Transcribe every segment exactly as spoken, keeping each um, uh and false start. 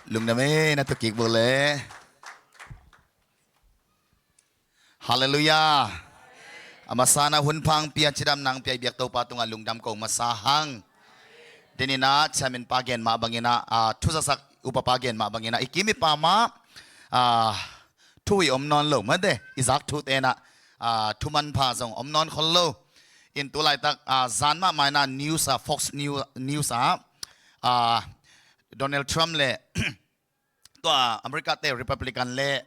Lungdam e, na tukik bul le. Halleluiah. A masa na hun pha hong pia, cidamna hong pia i biak Topa tungah lungdam ko masa hang. Deninah chairman pa gen mah banginah, a, thuzasak upa pa gen mah banginah i kim i pam ah, a, thu i om nawn lo mate, i zak thu tenah, a, thu manpha zong om nawn khol lo. In tu laitak, a, zan mahmah inah news ah, Fox News, news ah, a, Donald Trump le tua America te Republican le,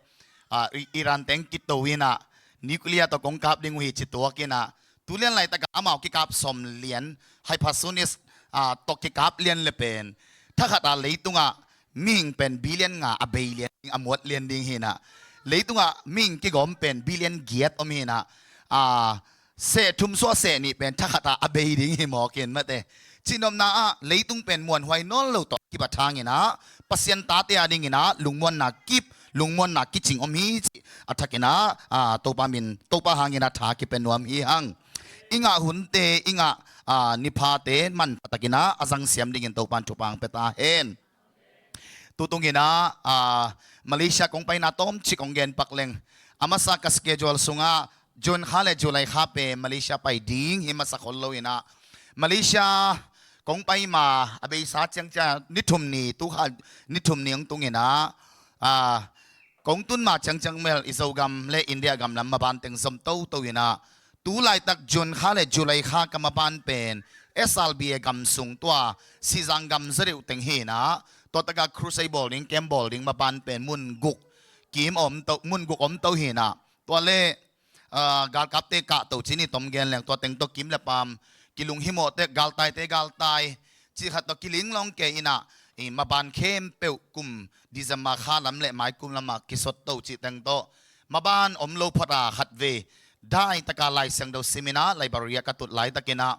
a, I-, Iran teng kito inah nuclear tawh kong kap ding uh hi ci tuak inah, tu lian laitakah amau kikap sawm lian hypersonic, a, tawh kikap lian le pen thakhat a leitungah mihing pen billion nga a bei lian ding, a muat lian ding hinah, leitungah mihing kigawm pen billion giat om hinah, a, seh thum suah seh nih pen thakhat a a bei ding hi mawk in mate. Cihnopna ah leitung pen muanhuai nawn lo tawh kibat hanginah Pasian tate a dinginah lungmuanna kip, lungmuanna kicing om hi cih a thakinah, a, Topa min, Topa hanginah tha kipia nuam hi hang. I ngah hunte, i ngah, a, niphate manpha takinah a zangsiam dingin Topa in thupha hong pia ta hen. Tutunginah, a, Malaysia kong paina tawmcik hong gen pak leng. A masa ka schedule sungah June kha le July kha pen Malaysia pai ding hi masa khol lo inah, Malaysia kong pai ma a beisa ciangciang ni thum ni, tu kha ni thum ni hong tunginah, a, kong tun ma ciangciang mel i Zogam le India gam lam maban teng zom toto inah, tu laitak June kha le July kha ka maban pen S R B A gam sung tua Sizang gam zaw deuh teng hinah, tua taka crusade bawl ding, camp bawl ding maban pen mun guk kim om to, mun guk om to hinah, tua le, a, galkapte kahto cini tom gen leng tua teng tawh kim le pam, kilung himawh tek, galtaite galtai, cih khat tawh kilinglawng kei inah, i maban khempeuh kum December kha lam le mai kum lamah kisot to cih teng tawh maban om lo phot a khatvei dai taka Lai Siangtho sim inah library ah ka tut laitakinah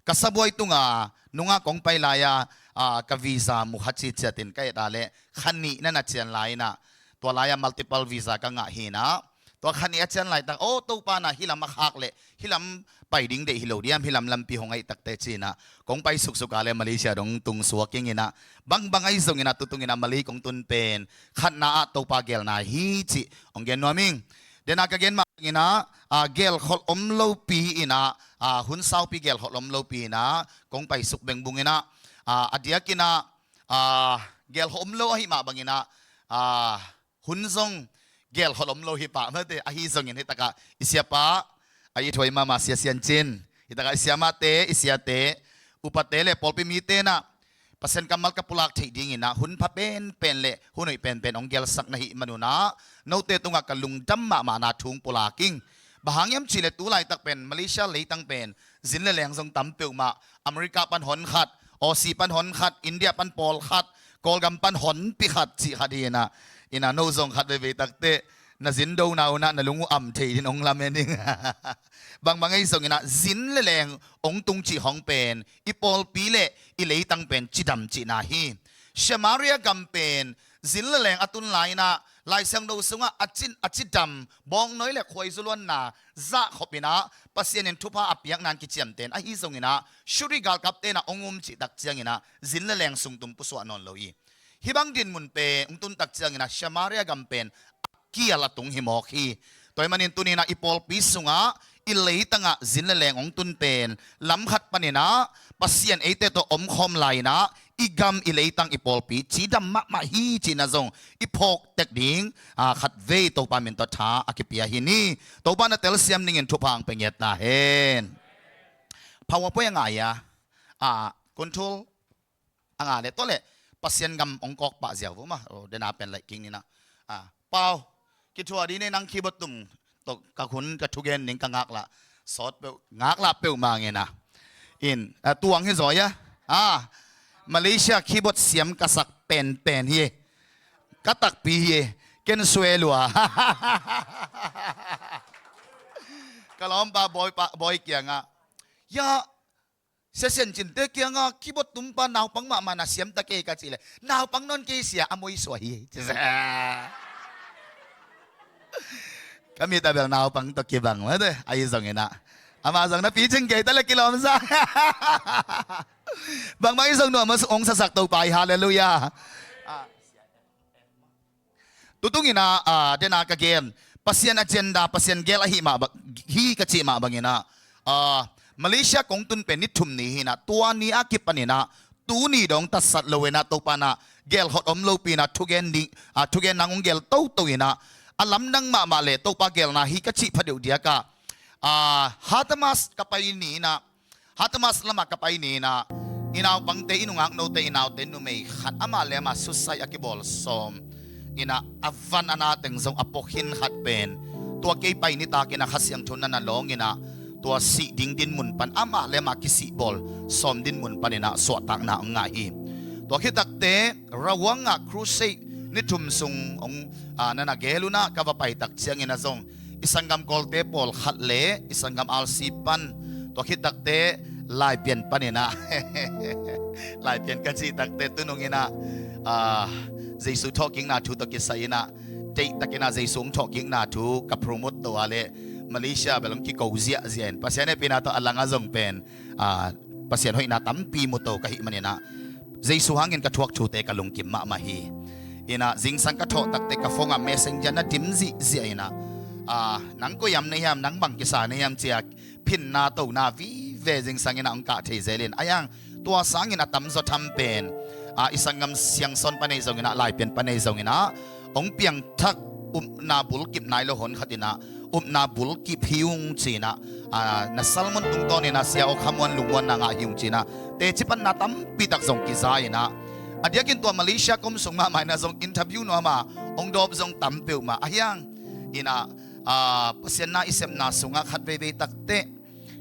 ka sabuai tunga nunga kong pai lai-a, a, ka visa mu kha ci ciatin ka et a le kha nih na na cian lai inah, tua lai-a multiple visa ka ngah hinah, tua kha nih a cian laitak, aw Topa na hih lam a khak le hih lam pai ding deih hi lo diam, hih lam lampi hong aih takte cinah kong pai suksuk a le Malaysia dong tung suak inginah, bangbang ahi zonginah tutunginah Malay kong tun pen khatna ah Topa gelna hi cih hong gen nuam ing. Dena ka gen mah inah, a, gelkholh om lopi inah, a, hun saupi gelkholh om lopi inah kong paisuk bengbung inah, a, a diakinah, a, gelkholh om lo ahi mah banginah, a, hun zong gelkholh om lo hi pah mate, ahi zongin hitakah i siapa, a i thuai mahmah Sia Sian Cin, hitakah i siamahte, i siate, upate le pawlpi mite inah Pasian kammal ka pulak theih dinginah hun pha penpen le hun hoih penpen hong gelsak na hih manunah note tungah ka lungdam mahmahna thu hong pulak ing. Bang hang hiam cihleh tu laitak pen Malaysia leitang pen zin le leng zong tam peuhmah, America pan hon khat, Aussie pan hon khat, India pan pawl khat, Kawlgam pan honpi khat cih khat hinah, inah no zong khat veivei takteh na zin dona unah na lung uh am thei din hong lamen ing. Bangbang ahi zonginah zin le leng hong tung cih khong pen i pawlpi le i leitang pen cidam cihna hi. Samaria gam pen zin le leng a tun lai-inah Lai Siangtho sungah a cin, a cidam, bawngnawi le khuaizu luanna zahkhop inah Pasian in thupha a piakna in kiciamteh in, ahi zonginah Syria galkapte inah hong um cih tak cianginah zin le leng sung tum pusuah nawn lo hi. Hih bang dinmun pen hong tun tak cianginah Samaria gam pen a kial a tung hi mawk hi. Tua ahih manin tuninah i pawlpi sungah i leitangah zin le leng hong tun pen lam khat paninah Pasian eite tawh omkhawm lai-inah i gam i leitang i pawlpi cidam mahmah hi cihna zong i phawk tek ding, a, khatvei Topa min tawh tha a kipia hi ni. Topa na telsiam dingin thupha hong pia ngiat ta hen. PowerPoint a ngai a, a, control a ngai le tua le Pasian gam hong kawk pah ziau vo mah. Oh, dena pen laih kik ninah. A, Pau, kithuah dih ni, nang keyboard tum tawh ka hun ka thugen ding ka ngaklah sawt peuh, ngaklah peuhmah ngen a. In, a, tuang hi zaw ia. A, Malaysia keyboard siam ka sak penpen hi. Ka takpi hi. Ken sue lua. Ka lawmpa bawi pa, bawi kiangah, ia, Sia Sian Cinte kiangah keyboard tumpa naupang mahmah na siam ta kei ka cih leh, naupang nawn kei sia, a muisuah hi. Ka mit a bel naupang tawh kibang mate, ahi zonginah amah zong na picing kei ta le kilawm sa. Bangbang i zong nuam a hong sasak Topa hi, halleluiah. A, Tutung inah, ah, dena ka gen, Pasian agenda, Pasian gel ahi mah bang, hi ka cih mah bang inah, ah, Malaysia kong tun pen ni thum ni hi inah, tua ni a kipan inah, tuni dong tatsat lo inah, Topa inah gelhot om lopi inah, thugen ding, ah, thugen nang hong gel toto inah, a lamdang mahmah le Topa gelna hi ka cih pha deuh diak ah, ah, Hatamas ka pai ni inah, Hatamas lamah ka pai ni inah, i naupangte, i nungak note, i naute numei khat amah le amah suicide a kibawl sawm inah, a van a na teng zong a pua khin khat pen, tua kei pai nitak inah Kha Siangtho na na lawng inah, tua sih ding dinmun pan, amah le amah kisih bawl sawm dinmun pan inah suahtakna hong ngah hi. Tua khit takteh Rawang ah crusade ni thum sung hong, ah, na na gel un ah, ka va pai tak ciang inah zong i sanggam Kawlte pawlkhat le i sanggam R C pan, tua khit takteh Laipian pan inah, Laipian ka cih takteh tunung inah, ah, Jesu thawhkikna thu tawh kisai inah, deihtak inah Jesu hong thawhkikna thu ka promote to a le, Malaysia bel hong kiko ziahziah in, Pasian hehpihna tawh a lang ah zong pen, ah, Pasian hoihna tampi mu to ka hih man inah, Jesu hangin ka thuak thute ka lungkim mahmah hi. Inah zingsang ka thawh takteh ka phone ah Messenger na dim zihziah inah, ah, nang koi am na hiam, nang bang kisa na hiam ci-a phinna tona vive zingsang inah hong kah thei zel in. Ahi hang tua sangin a tamzaw tham pen, ah, i sanggam Siangsawn pan ei zong inah, Laipian pan ei zong inah, hong piangthak, upna bulkip nai lo hon khat inah, upna bulkip hi ung ci inah, ah, na sermon tungtawn inah Sia Aw Kha Muan lungmuanna ngah hi ung ci inah, teci panna tampi tak zong kiza inah, a diakin tua Malaysia ka om sung mahmah inah zong interview nuam a hong dawp zong tam peuhmah. Ahi hang inah, ah, Pasian na i sepna sungah khatveivei takteh,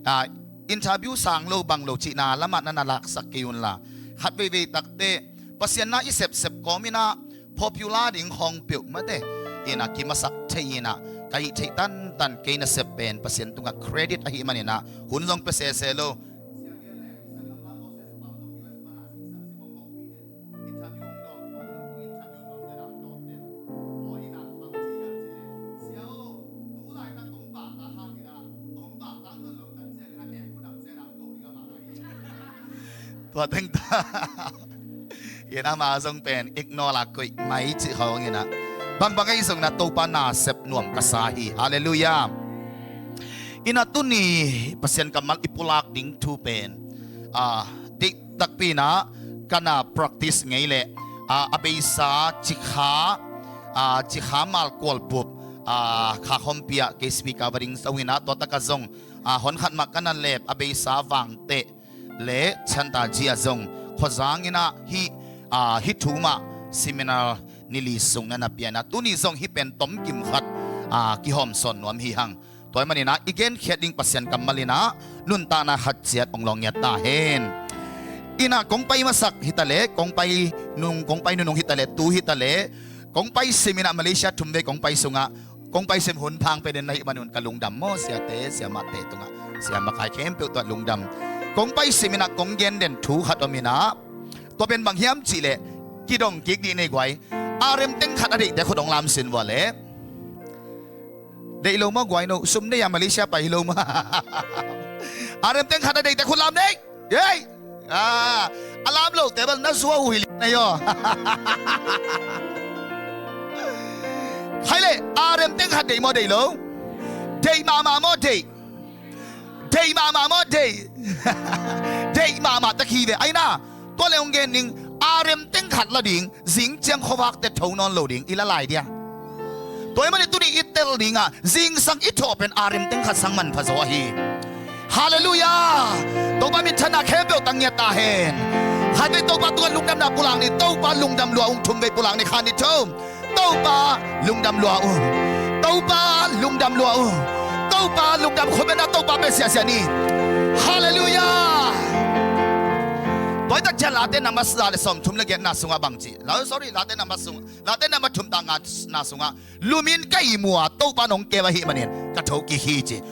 ah, interview sang lo bang lo cihna lamah na na laksak kei unla, khatveivei takteh Pasian na i sepsep kawm inah popular ding khawng peuhmah te inah kimasak thei inah, ka hih theih tantan kei nasep pen Pasian tungah credit ahih man inah hun zong pia sese lo. Tua teng ta. Inah ama zong pen ignore la koih mai cih khawng inah, bangbang ahi zong inah Topa nasep nuam ka sa hi. Halleluiah. Inah tuni Pasian kammal i pulak ding thu pen, ah, deih takpi inah ka na practice ngei leh, ah, a beisa Cikha, ah, Cikha Malkual Bup, ah, kha khawmpi ah kei speaker va ding zo inah, tua takah zong, ah, hon khat mah ka na lep, a beisa Vangteh le Chantaji ah zong khuazang inah hih, ah, hih thu mah seminar ni li sung na na pia inah, tuni zong hih pen tomkim khat, ah, kihawmsawn nuam hi hang. Tua ahih man inah i genkhiat ding Pasian kammal inah nuntakna khat ciat hong lawng ngiat ta hen. Inah kong pai masak hi taleh, kong pai nung, kong pai nunung hi taleh, tu hi taleh, kong pai sim inah Malaysia thumvei kong pai sungah, kong pai sim hun phang pen na hih man un ka lungdam maw, siate siamahte tungah, siamakai khempeuh tungah lungdam. Kong pai sim inah kong gen den thu khat om inah, tua pen bang hiam cih leh, kidong kik dih nei guai. Arem teng khat a deihte khut hong lam sin vua leh. Deih lo maw guai no, sum deih a Malaysia pai hi lo maw. Arem teng khat a deihte khut lam nei. Ei! Ah, a lam lote bel na zua uh hi lian ahi aw. Hai leh, arem teng khat deih maw deih lo? Deih mahmah maw deih? Deih mahmah maw deih? Deih mahmah tak hi ve. Ai na, tua leh hong gen ning, arem teng khat la ding, zing ciang khuavakte tho nawn lo ding, i la lai dia. Tua ahih manin tuni i tel dingah, zingsang i thawh pen arem teng khat sang manpha zaw ahi. Halleluiah. Topa minthanna khempeuh tang ngiat ta hen. Khatvei Topa tungah lungdamna pulak ni, Topa lungdam lua ung, thumvei pulak ni, khan ni thum. Topa lungdam lua ung. Topa lungdam lua ung. Topa lungdam, khutbetna Topa pe siasia ni. Halleluiah. Tua hi tak ciang Late number za le sawmthum le giatna sungah bang ci. La, sorry, Late number sung, Late number thum tang ngana sungah, lumin ka ihmu a, Topa nong keu ahih manin ka thokik hi ci.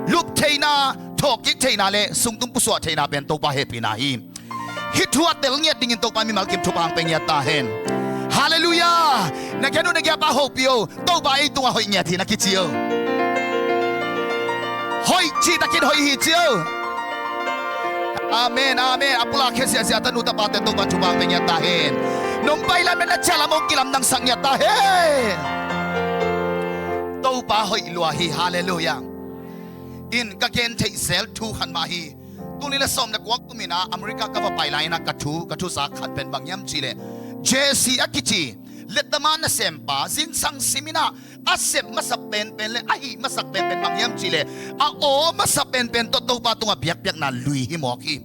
Lup theihna, thawhkik theihna le sungtung pusuah theihna pen Topa hehpihna hi. Hih thu a tel ngiat dingin Topa mimal kim thupha hong pe ngiat ta hen. Halleluiah. Na gen uh na giapa hopih o, Topa ei tungah hoih ngiat hi na kici o. Hoih cihtakin hoih hi ci o. Amen, amen. A pulak khia siasia tanu tapate Topa thupha hong pe ngiat ta hen. Nong pai lam le na ciah lam hong kilamdangsak ngiat ta hen. Topa hoih lua hi. Halleluiah. In ka gen theih zel thu khat mah hi. Tul nih le sawm le kua kum in ah America ka va pai lai-in ah ka thu, ka thusa khat pen bang hiam cih leh, Jesse a kici lettama nasempa, zingsang sim in ah a sep masa penpen le a hih masa penpen bang hiam cih leh, a aw masa penpen tawh Topa tungah biakpiakna lui hi mawk hi.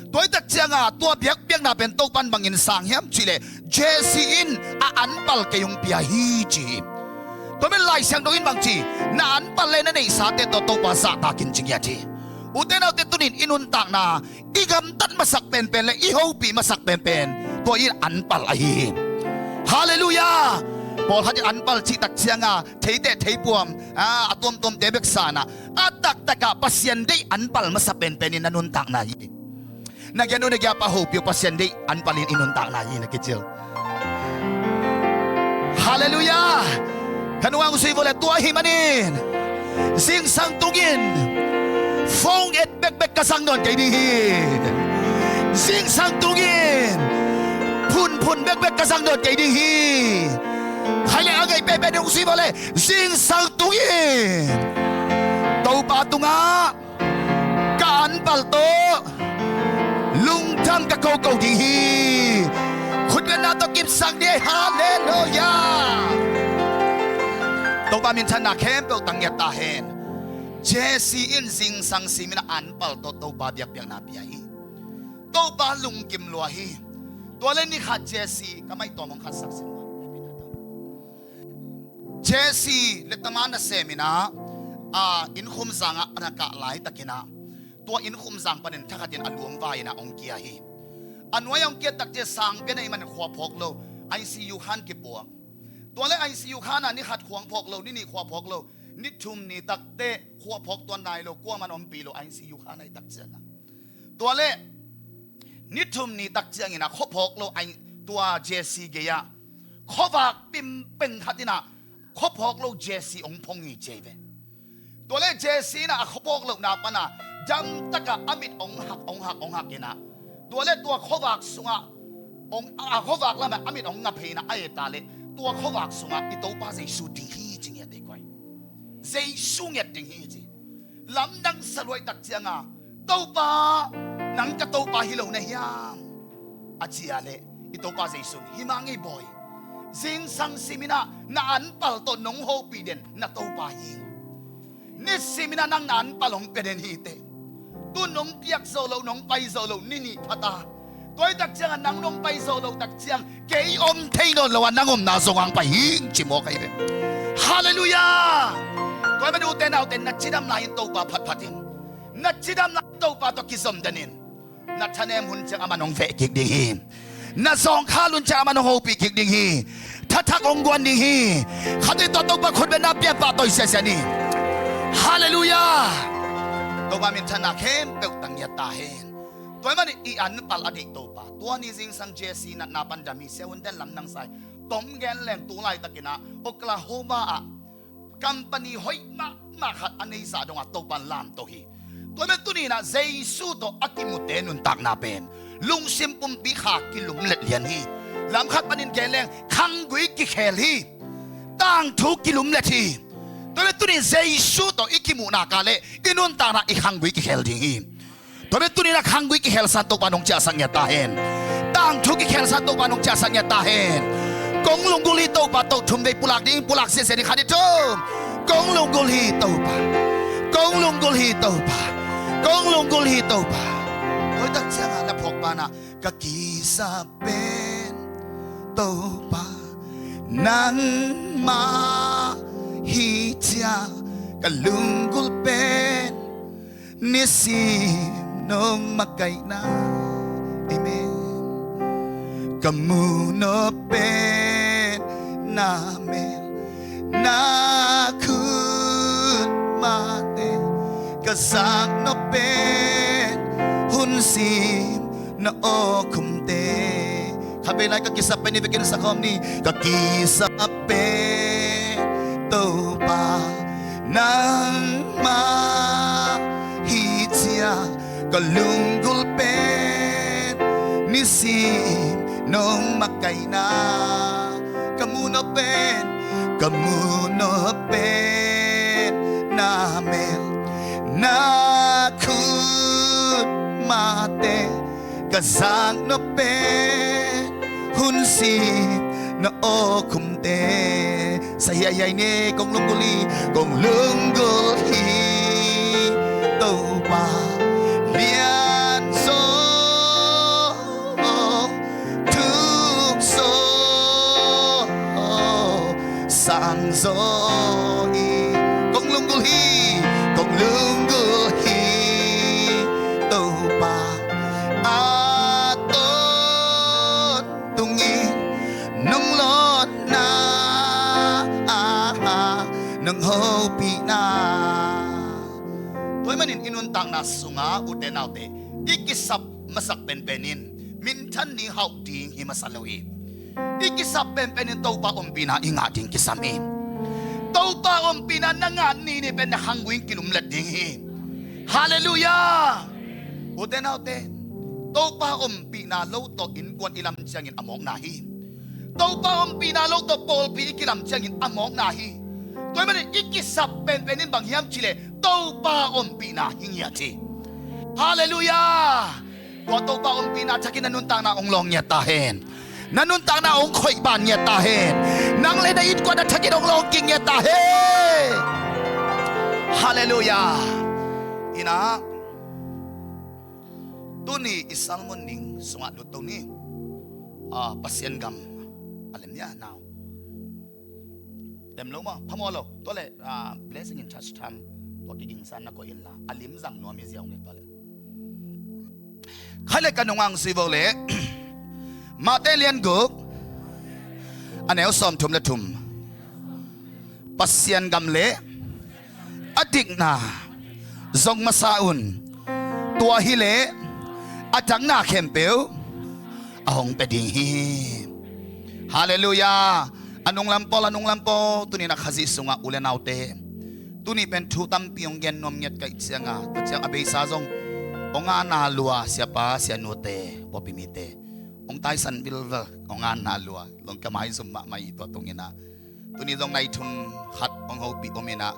Tua hi tak ciangah tua biakpiakna pen Topa in bangin sang hiam cih leh, Jesse in a anpal kei hong pia hi ci hi. Tua pen Lai Siangtho in bang ci, na anpal le na neihsate tawh Topa zahtak in ci ngiat hi. Ute naute, tuni in i nuntakna, i gamtat masak penpen le i hopih masak penpen, tua in anpal ahi hi. Halleluiah. Pawlkhat in anpal cih tak ciangah theite theipuam, a, a tuamtuamte bek sang a, a taktakah Pasian deih anpal masa penpen in na nuntakna hi. Na gen uh, na giapa hopih uh, Pasian deih anpal in i nuntakna hi, na kici uh. Halleluiah. Ka nungah hong zui vua le, tua ahih manin zingsang tungin phone et bekbek ka zang nawn kei ding hi. Zingsang tungin phunphun bekbek ka zang nawn kei ding hi. Khai le a ngei pehpeh ding hong zui vua le, zingsang tungin Topa tungah ka anpal tawh lungdam ka koko ding hi. Khutbetna tawh kipsak ni ei. Halleluiah. Topa minthanna khempeuh tang ngiat ta hen. Jesse in zingsang simin a anpal tawh Topa biakpiakna pia hi. Topa lungkim lua hi. Tua le ni khat Jesse, ka maitawm hong khatsak sin. Jesse lettama nasemin ah, a, innkhum zangah a na kah laitakin ah, tua innkhum zang panin thakhatin a luang vai-in ah hong kia hi. A nuai-ah hong kiat tak ciang sang bia nei manin khua phawk lo, I C U khan kipuak. Tua le I C U khan ah ni khat khua phawk lo, ni nih khua phawk lo, ni thum ni takteh khua phawk tuan nai lo, kuaman ompih lo, I C U khan ahi tak ciangah. Tua le ni thum ni tak ciangin ah khua phawk lo, ai, tua Jesse gei-ah khuavak pimpeng khat in ah khua phawk lo Jesse hong phong hi ci hi ve. Tua le Jesse in ah a khua phawk lohna pan ah damtakah a mit hong hak, hong hak, hong hak in ah, tua le tua khuavak sungah hong, a khuavak lamah a mit hong nga phei in ah a et leh, tua khuavak sungah i Topa Jesu ding hi ci ngiat ei koi. Jesu ngiat ding hi ci. Lamdang sa lua hi tak ciangah, Topa, nang ka Topa hi lo na hiam, a ci leh, i Topa Jesu in, hi mah ngei bawi. Zingsang simin ah na anpal tawh nong hopih den na Topa hi. Nisimin ah nang na anpal hong pia den hi teh. Tu nong piak zo lo, nong pai zo lo, ni nih pha ta. Tua hi tak ciangah nang nong pai zo lo tak ciang, kei om thei nawn lo a, nang omna zong hong pai hi ing ci mawk ahi ve. Halleluiah. Tua hi manin ute naute, na cidamna in Topa phatphat in. Na cidamna in Topa tawh kizom den in. Na thanem hun ciang aman hong veh kik ding hi. Na zawngkhal hun ciang aman hong hopih kik ding hi. Thathak hong guan ding hi. Khatvei tawh Topa khutbetna pianpah tawi siasia ni. Halleluiah. Topa minthanna khempeuh tang ngiat ta hen. Tua hi manin i anpal a deih Topa. Tua ni zingsang Jesse natna pan dam hi, sia hun den lamdang sa hi. Tom gen leng tu laitakin ah Oklahoma ah company hoih mahmah khat a neih zah dongah Topa in lamto hi. Tua hi manin tuni in ah Jesu tawh a kimute nuntakna pen lungsim pumpi kha kilumlet lian hi. Lam khat panin gen leng khanggui kikhel hi. Tangthu kilumlet hi. Tua hi manin tuni in Jesu tawh i kimuhna kah le i nuntakna i khanggui kikhel ding hi. Tua hi manin tuni in ah khanggui kikhelsa in Topa in hong ciahsak ngiat ta hen. Tangthu kikhelsa in Topa in hong ciahsak ngiat ta hen. Kong lunggulh hi Topa, tawh thum vei pulak ding, pulak siasia ding, khat, nih, thum. Kong lunggulh hi Topa. Kong lunggulh hi Topa. Kong lunggulh hi Topa. Tua hi tak ciangah na phawk banah, ka kisa pen Topa nangmah hi cia, ka lunggulh pen nisim nong makaihna. Amen. Ka muh nop pen na mel, na khut mahte, ka zak nop pen hun sim na awkhumte. Khatvei lai, ka kisa pen, i vekin sa khawm ni. Ka kisa pen Topa nangmah hi cia, ka lunggulh pen nisim nong makaihna. Ka muh nop pen, Ka muh nop pen na mel, na khut mahte, ka zak nop pen hun sit na aw khumte. Sa hiaihiai ni, kong lunggulh hi, kong lunggulh hi, Topa lian zaw, thuk zaw, sang zaw hi. Kong lunggulh hi, kong lunggulh hi, Topa a tawntungin, nong lawnna, nong hopihna. Tua ahih manin i nuntakna sungah, ute naute, i kisap masak penpen in minthan ding, hauh ding hi masa lo hi. I kisap penpen in Topa ompihna i ngah ding kisam hi. Topa ompihna na ngah ni ni pen na khangno in kilumlet ding hi. Halleluiah. Ute naute, Topa ompihna lo tawh innkuan i lam ciangin a mawkna hi. Topa ompihna lo tawh pawlpi i kilam ciangin a mawkna hi. Tua ahih manin i kisap penpen in bang hiam cih leh Topa ompihna hi ngiat hi. Halleluiah. Tua Topa ompihna thakin na nuntakna hong lawng ngiat ta hen. Na nuntakna hong khoih ban ngiat ta hen. Nang le na innkuan a thakin hong lawng kik ngiat ta hen. Halleluiah. Inah, tuni i sermon ding sungah lut to ni. Ah, Pasian gam a lem ni a, nau. Lem lo maw, phamawh lo. Tua leh, ah, Blessing in Church Time, tua kigingsa-in na koih inla, a lim zang nuam hi ziau nge tua leh. Khai leh ka nungah hong zui vo leh, Matthai lian guk, a neu sawmthum le thum. Pasian gam le a dikna zong masa un, tua hi leh a dang na khempeuh a hong pia ding hi. Halleluiah. A nunglam pawl, a nunglam pawl, tuni-in ah Khazih sungah u le naute, tuni pen thu tampi hong gen nuam ngiat ka hih ciangah, tua ciang a beisa zong hong ana lua, siapa sianute, pawlpi mite hong taisan vilvel, hong ana lua, long ka maizum mahmah hi. Tua tungin ah tuni zong nai thum khat hong hopih om in ah,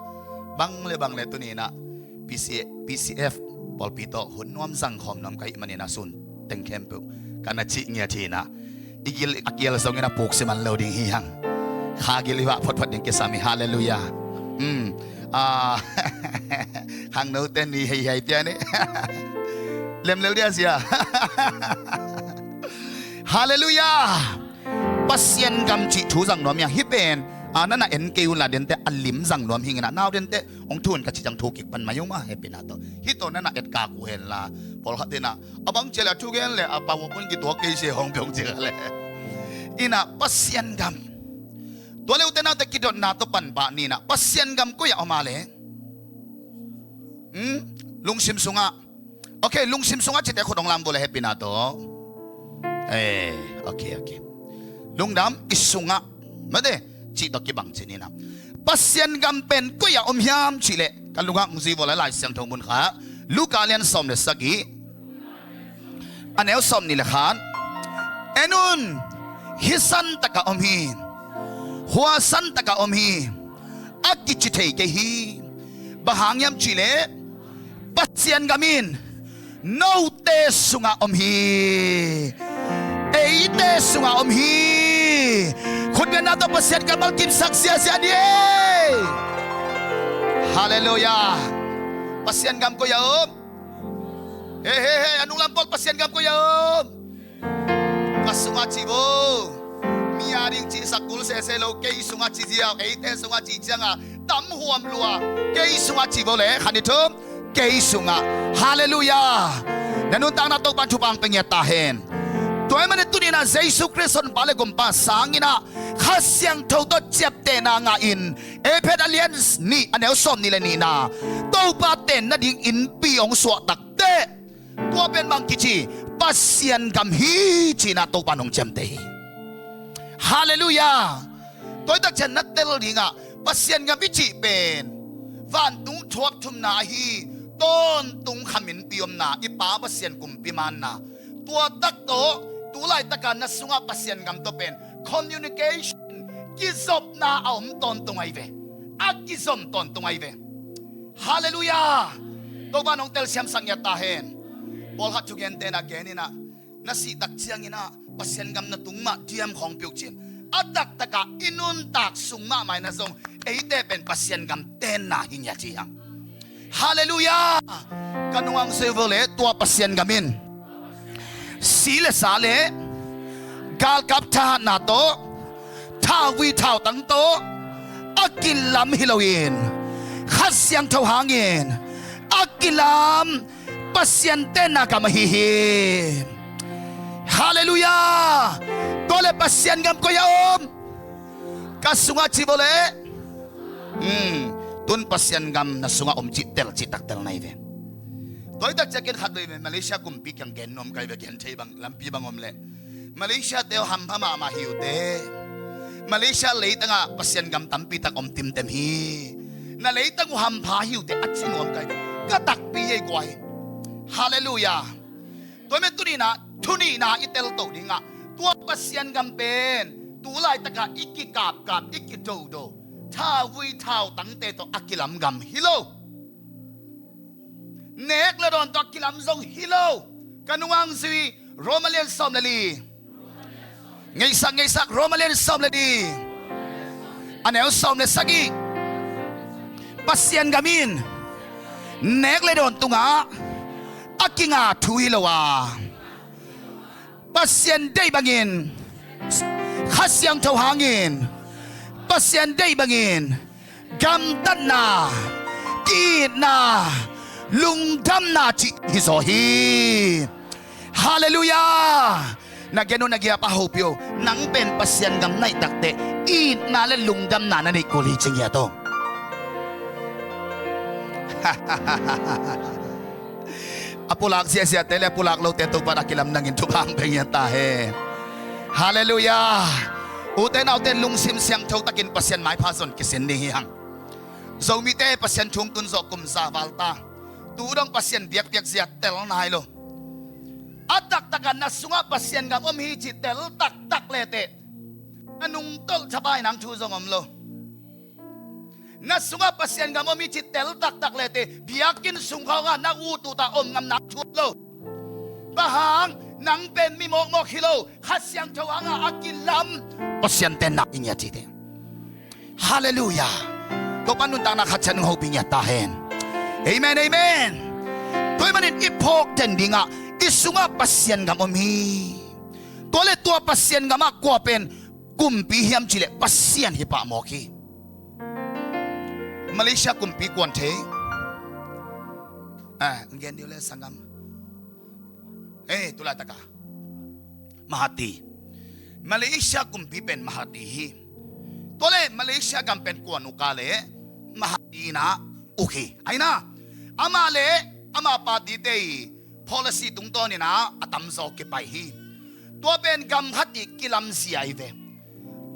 bang le bang le tuni-in ah P C, P C F pawlpi tawh hun nuam zang khawm nuam ka hih manin ah sun teng khempeuh ka na cih ngiat hi in ah, i gil a kial zongin a puk siman lo ding hi hang. Kha gil i vah photphot ding kisam hi. Halleluiah. Hmm. Ah, khangnote ni hei hei tia ni. Lem lel dia sia. Halleluiah. Pasian gam cih thu zang nuam hi hang. Hih pen, ah, na na en kei un la, dente a lim zang nuam hi ing in ah, nau dente hong thu un ka cih ciang thu kik pan mai un maw, hehpihna tawh. Hih tawh na na etkak uh hen la, pawlkhat in ah, a bang ci leh a thugen leh a PowerPoint kituak kei se hong piong ci leh. In ah Pasian gam. Tua leh ute naute, kidotna tawh pan pah ni in ah, Pasian gam koi-ah om a leh? Hmm? Lungsim sungah. Ok, lungsim sungah cihte khut hong lam vo leh, hehpihna tawh. Eh, ok, ok. Lungdam, i sungah. Mate, cih tawh kibang cih ni in ah. Pasian gam pen koi-ah om hiam cih leh, ka nungah hong zui vo leh Lai Siangtho mun khat, Luka lian sawm le sagih, a neu sawmnih le khat. En un, hih santak ah om hi. Hua santak ah om hi. A kici thei kei hi. Bang hang hiam cih leh, Pasian gam in note sungah om hi. Eite sungah om hi. Khutbetna tawh Pasian kammal kimsak ziahziah ni ei. Halleluiah. Pasian gam koi-ah om? Hei, hei, hei, a nunglam pawl, Pasian gam koi-ah om? Ka sungah ci vo. Mi a ding cihsak kul sese lo, kei sungah ci ziau, eite sungah cih ciangah tam huam lua. Kei sungah ci vo leh, khat, nih, thum, kei sungah. Halleluiah. Na nuntakna Topa'n thupha hong pia ngiat ta hen. Tua ahih manin tuni in ah Jesu Khrist Honpa le Gumpa sangin ah Kha Siangtho tawh ciaptehna ngah in, Efesa lian nih, a neu sawmnih le nihna, Topa tenna ding innpi hong suah tak teh, tua pen bang kici, Pasian gam hi ci-in ah Topa'n hong ciamteh hi. Halleluiah. Tua hi tak ciang na tel ding ah, Pasian gam i cih pen vantung thuak thumna ahi, tawntung kham innpi omna, i Pa Pasian kumpimanna. Tua tak tawh, tu laitak a na sungah Pasian gam tawh pen communication, kizopna a om tawntung ahi ve. A kizom tawntung ahi ve. Halleluiah. Topa nong telsiamsak ngiat ta hen. Pawlkhat thugente na genin ah, na sih tak ciangin ah Pasian gam na tung mah diam khawng piuk cin, a taktakah i nuntak sung mahmah in ah zong eite pen Pasian gam tenna hi ngiat hi hang. Halleluiah. Ka nungah hong zui vo le, tua Pasian gam in si le sa le galkap thahatna tawh, thauvui thautang tawh a kilam hi loin, Kha Siangtho hangin a kilam Pasian tenna gam ahi hi. Halleluiah. Tua le Pasian gam koi a om? Ka sungah ci vo le. Hmm. Tun Pasian gam na sungah om cih tel, cih tak tel na hi ve. Tua hi tak ciangin khat vei ve, Malaysia kumpi kiang gen nuam ka hi ve, gen thei bang, lampi bang om le. Malaysia te aw hampha mahmah hi uh teh. Malaysia leitangah Pasian gam tampi tak om timtem hi. Na leitang uh hampha hi uh teh a ci nuam ka hi ve. Ka takpi hi ei kua hi. Halleluiah. Tua hi manin tuni-in ah, thu nihna i telto dingah, tua Pasian gam pen tu laitakah i kikapkap, i kidodo, thauvui thautangte tawh a kilam gam hi lo. Nek le dawn tawh a kilam zong hi lo. Ka nungah hong zui, Roma lian sawm le li. Ngeihsak, ngeihsak, Roma lian sawm le li, a neu sawm le sagih. Pasian gam in nek le dawn tungah a kinga thu hi lo a, Pasian deih bangin, Kha Siangtho hangin, Pasian deih bangin gamtatna, ki-itna, lungdamna cih hi zaw hi. Halleluiah. Na gen uh, na giapa hopih uh, nang pen Pasian gam na hih takteh itna le lungdamna na neih kul hi, ci ngiat aw. A pulak ziahziahte le a pulak lote Topa in a kilam nangin thupha hong pia ngiat ta hen. Halleluiah. Ute naute, lungsim siangtho takin Pasian maipha zon kisin ding hi hang. Zomite Pasian thu hong tun zawh kum za val ta. Tu dong Pasian biakpiak zia tel nai lo. A taktakah na sungah Pasian gam om hi cih tel taktak leteh, na nungtolh thapai nang thu zong om lo. Na sungah Pasian gam om hi cih tel taktak leteh, biakinn sung khawngah na ut ut a om ngam nang thu om lo. Bang hang? Nang pen mi mawkmawk hi lo, Kha Siangtho hangah a kilam Pasian tenna hi ngiat hi teh. Halleluiah. Topa nuntakna khat ciat hong hopih ngiat ta hen. Amen, amen. Tua ahih manin i phawk den dingah i sungah Pasian gam om hi. Tua le tua Pasian gamah kua pen kumpi hiam cih leh Pasian hi pah mawk hi. Malaysia kumpi kuan thei. Ah, gen dih uh le sanggam. Eh, tu laitakah Mahathir. Malaysia kumpi pen Mahathir hi. Tua le Malaysia gam pen kuan uk a le Mahathir in a uk hi. Ahi na, amah le ama party-te i policy tungtawnin a tamzaw kipai hi. Tua pen gam khat i kilamzia hi ve.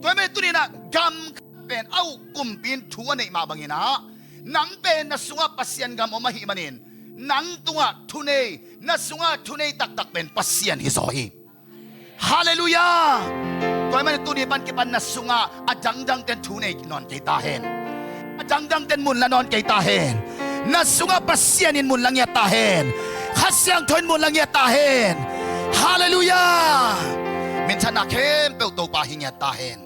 Tua ahih manin tuni-in ah gam khat pen a uk kumpi in thu a neih mah bangin ah, nang pen na sungah Pasian gam om ahih manin, nang tungah thunei, na sungah thunei taktak pen Pasian hi zaw hi. Halleluiah. Tua ahih manin tuni pan kipan na sungah a dangdangte'n thu nei nawn kei ta hen. A dangdangte'n mun la nawn kei ta hen. Na sungah Pasian in mun la ngiat ta hen. Kha Siangtho in mun la ngiat ta hen. Halleluiah. Minthanna khempeuh Topa hi ngiat ta hen.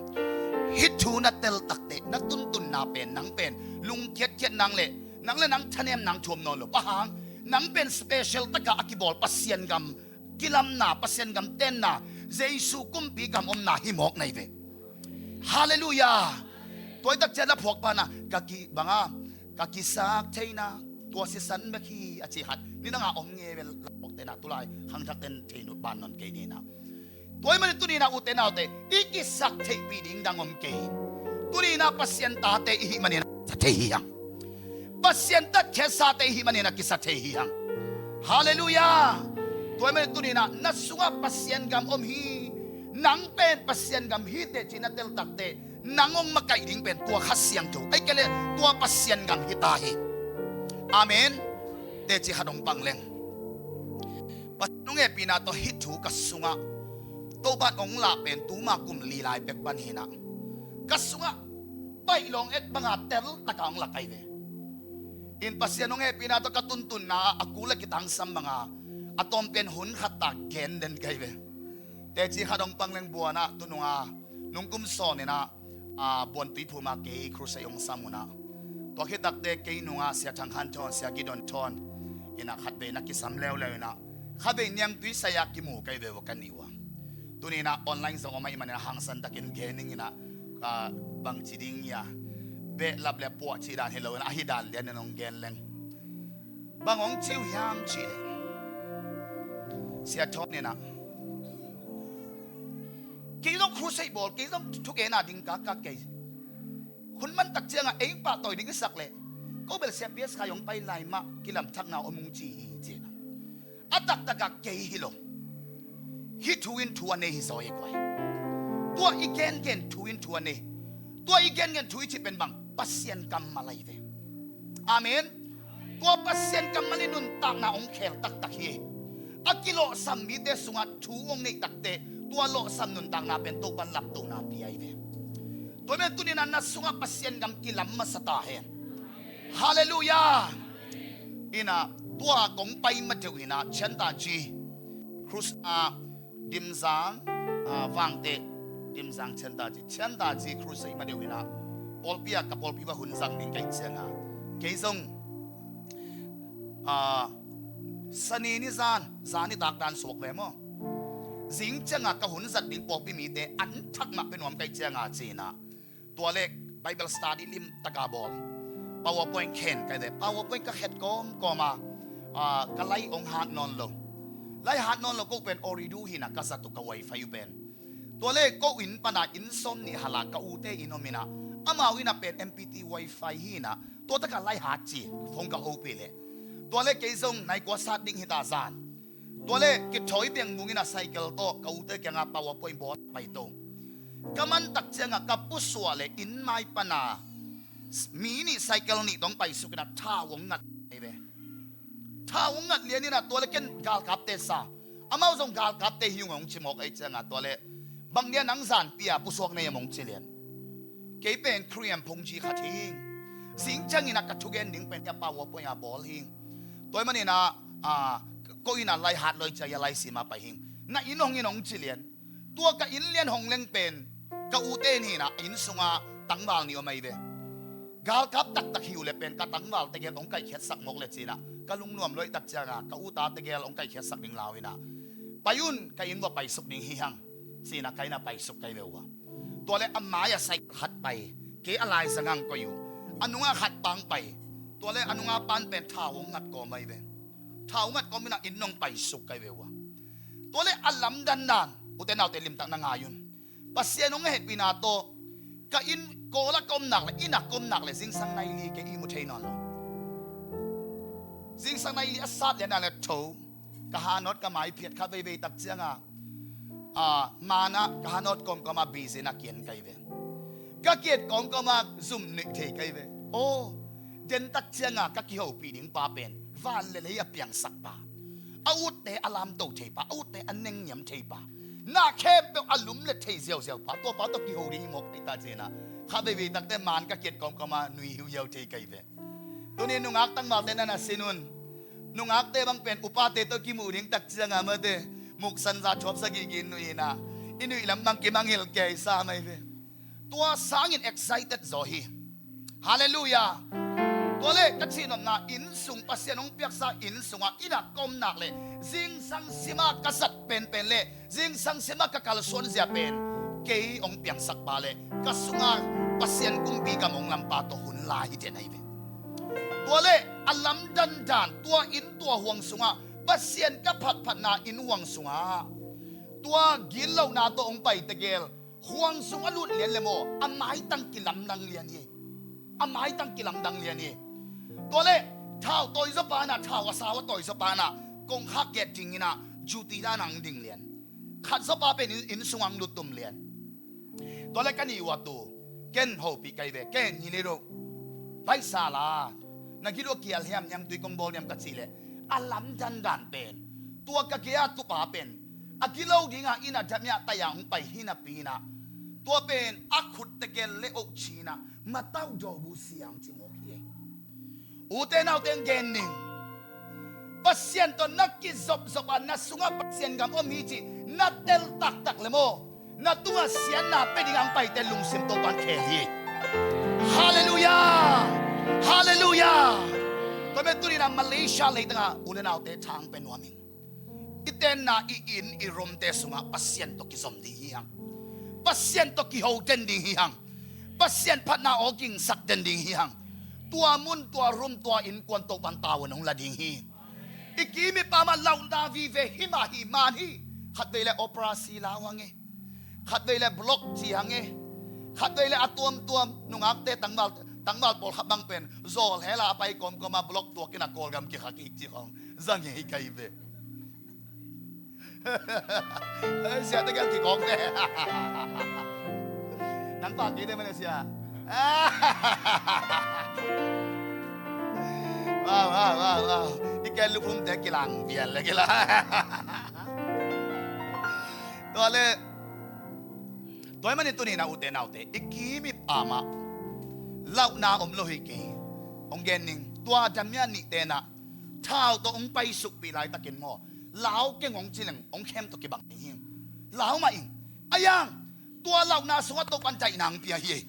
Hih thu na tel takteh na tuntunna pen, nang pen lungkhiatkhiat nang le, nang le nang thanem nang thuam nawn lo. Bang hang? Nang pen special takah a kibawl Pasian gam kilamna, Pasian gam tenna, Jesu kumpi gam omna hi mawk na hi ve. Halleluiah. Tua hi tak ciang la phuak pan ah ka ki bang a, ka kisak theihna tua sisan bek hi a ci khat ni nang a om nge ve. La phuakte na tulai khangthakte'n thei nut ban nawn kei ni na. Tua ahih manin tuni-in ah ute naute, i kisak theihpih ding dang om kei. Tuni-in ah Pasian tate i hih manin a kisa thei hi hang. Pasian tatkhiatsate i hih manin a kisa thei hi hang. Halleluiah. Tua ahih manin tuni-in ah na sungah Pasian gam om hi. Nang pen Pasian gam hi teh ci na tel takteh, nang hong makaih ding pen tua Kha Siangtho, ahih kei leh tua Pasian gam hi ta hi. Amen. Teci khat hong pang leng. Pasian hong hehpihna tawh hih thu ka sungah Topa'n hong lah pen tuma kum li lai pek pan hi na. ka sungah baih lawng et banga teltaka hong lak ahi ve. In Pasian hong hehpihna tawh ka tuntunna a kul a kitangsam banga a tawmpian hun khat tak gen den ka hi ve. Teci khat hong pang leng buanah tununga nungkum sawninah a buantui phuma kei crusade hong sam unah, tua khitakte kei nungah Sia Thang Khan Thawn, Sia Gidon Thawn inah khatvei na kisam leuleu inah khatvei niangtui saya kimu kai ve uh ka nih uh a. Tuninah online zong om ahih maninah hangsan takin gening inah bangci ding ia behlap le puah cih dan hi lo inah ahi dan lian in hong gen leng bang hong ci uh hiam cih leh Sia Thawn inah kei zong crusade bawl, kei zong thugena ding kakak kei. Hun mantak ciangah ei pahtawi ding i sak leh ko bel Sia P S Khai hong pai lai mah kilamthakna om ung ci hi ci inah a taktakah kei hi lo. Hih thu in thu a nei hi zaw hi guai. Tua i gengen thu in thu a nei. Tua i gengen thu i cih pen bang Pasian kammal ahi ve. Amen. Tua Pasian kammal in nuntakna hong khel taktak hi. A kilawhsam mite sungah thu hong neih takte tua lawhsam nuntakna pen Topan laptohna pi ahi ve. Tua men tuninah na sungah Pasian gam kilam masa ta hen. Halleluiah. Inah tua kong pai ma deuh inah Chianta G Cruz a Dimzang a Vangte Dimzang Chianta G Chianta G Cruz a i ma deuh inah pawlpi ah ka pawlpi va hun zang ding ka hih cianga kei zong a Sani ni zan zan i takdan suak ve maw? Zing cianga ka hun zat ding pawlpi mite an thak mah pe nuam ka hih cianga cinah tua le Bible study limtaka bawl. PowerPoint khen kai ve. PowerPoint ka khet kawmkawma ka lai hong hat nawn lo. Lai hat nawn lo ko pen oridu hinah ka zat uh ka wifi uh pen. Tua le ko inn pana inn sawm nih hala ka ute inn om inah amau inah pen M P T wifi hinah tua taka lai hat ci phone ka hopih leh. Tua le kei zong naikua sat ding hita zan. Tua le kithawi biang mung inah cycle tawh ka ute kiangah PowerPoint bawl paito. Ka mantak ciangah ka pusuah le inn mai pana mi nih cycle nih dong paisuk inah thau hong ngat ahi ve. Thau hong ngat lian inah tua le ken galkapte sa. Amau zong galkapte hi ung hong ci mawk ahi ciangah tua le bang dia nang zanpi a pusuak nei a mong ci lian. Kei pen Khriam phungci khat hing. Zing cianginah ka thugen ding pen ia PowerPoint a bawl hing. Tua hi maninah ko inah lai hat loi cia ia lai sima pai hing. Na inn hong in hong ci lian. Tua ka inn lian hong leng pen ka ute in hinah inn sungah tangval nih om ahi ve. Galkap taktak hi uh le pen ka tangval tegel hong kaikhiatsak mawk le cinah ka lungnuam loihtak cianga ka uta tegel hong kaikhiatsak ding lau inah pai un ka inn vua paisuk ding hi hang cinah ka innah paisuk kai ve uh a. Tua le a mai-ah cycle khat pai kei a laizang ang koih uh a nungah khat pang pai. Tua le a nunga pan pen thau hong ngat kawm ahi ve. Thau ngat kawm inah inn hong paisuk kai ve uh a. Tua le a lamdandan ute naute limtak na ngai un. Pasian hong hehpihna tawh ka inn kawla ka omnak le innah ka omnak le zingsang naili kei i mu thei nawn lo. Zingsang naili a sat lianah le tho ka hanawt ka maiphiat kha veivei tak cianga manah ka hanawt kawmkawma bizin a kian kai ve. Ka kiat kawmkawma zum nuih thei kai ve. Aw, dentak cianga ka kihopih ding pa pen van le lei a piangsak pa, a utte a lamto thei pa, a utte a nengniam thei pa, na khempeuh a lum le thei ziauziau pa, tua pa tawh kiho ding hi mawk ahi ta cinah kha veivei takte man ka kiat kawmkawma nui hiuhiau thei kai ve. Tuni nungak tangvalte nan a sin un. Nungakte bang pen upate tawh kimuh ding tak cianga mate muksanza thuapsa gihgih nuih inah i nuih lam bang kimangil kei sa mai ve. Tua sangin excited zaw hi. Halleluiah. Tua le ka cihnopna inn sung Pasian hong piaksa inn sungah innah ka omnak le zingsang sima ka zat penpen le zingsang sima ka kalsuan zia pen kei hong piangsak pa le ka sunga Pasian kumpi gam hong lampa tawh hun la hi den ahi ve. Tua le a lamdandan tua inn tua huang sungah Pasian ka phatphatna inn huang sungah tua gitlohna tawh hong pai tegel huang sung a lut lian le maw a maitang kilamdang lian hi. A maitang kilamdang lian hi. Tua le thau tawi zawpa inah thau a sau a tawi zawpa inah kongkhak giat ding inah juti dan ang ding lian. Khat zawpa pen inn sung ang lutum lian. Tua le ka nih uh a tu ken hopih kai ve ken ni le doh. Paisa la na gilo kial hiam niangtui kong bawl niam ka cih leh a lamdandan pen tua ka gei-a tupa pen a gilo dinga inn a damiah taiah hong pai hi napi inah Tua pen a khut tegel le oh cinah matau dawbu siang ci mawk hi. Ute naute, gen ning. Pasian tawh na kizopzop a na sungah Pasian gam om hi ci na tel taktak le maw, na tungah siatna pe ding ang paite lungsim Topan khel hi. Halleluiah. Halleluiah. Tua pen tuninah Malaysia leitangah u le naute thang pe nuam ing. I tenna, i inn, i roomte sungah Pasian tawh kizom ding hi hang. Pasian tawh kiho den ding hi hang. Pasian phatna aw kingsak den ding hi hang. Tua mun, tua room, tua innkuan Topan tavuan hong la ding hi. I kim i pam ah lauhna vive hi mah hi man hi. Khatvei le operasi lau hang e. Khatvei le block ci hang e. Khatvei le a tuamtuam nungakte tangval, tangval pawlkhat bang pen zawl hela a pai kawmkawm a block tuakin a Kawlgam kikha kik ci khawng zang hi kai ve. Sia tegel kikawk ve. Nang pah kei te mane sia. Wow, wow, wow, wow. I ken luphumte kilang vial le kila. Tua le tua manin tuninah ute naute, i kim i pam ah lauhna om lo hi kei. Hong gen ning. Tua damia nih tenah thau tawh hong paisukpih laitakin maw, lau keng hong ci leng hong khem tawh kibang ding hi. Lau mah ing. A yang tua lauhna sungah Topan daihna hong pia hi.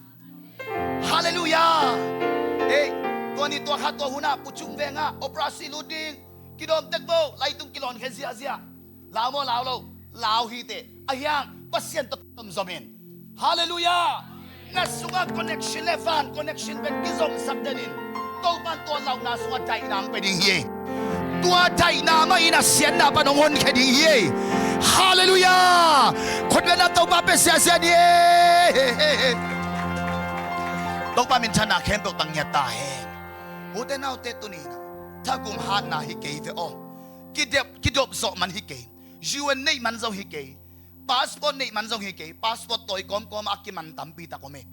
Halleluiah. Ei, tua ni tua kha tua hunah Pu Cung vengah operasi lut ding, kidawm tek vo, laitung kilawnkhia ziahziah. Lau maw, lau lo? Lau hi teh. A hiang Pasian tawh kizomzom in. Halleluiah. Na sungah connection le van connection pen kizomsak den in. Topan tua lauhna sungah daihna hong pe ding hi. Tua daihna mah in a siatna pan hong honkhia ding hi. Halleluiah. Khutbetna Topa pe siasia ni. Topa minthanna khempeuh tang ngiat ta hen. Ute naute, tuninah thagum hatna hi kei ve aw. Kidep, kidop zawh man hi kei. U N neih man zong hi kei. Passport neih man zong hi kei. Passport tawi kawmkawm a kiman tampi tak om hi.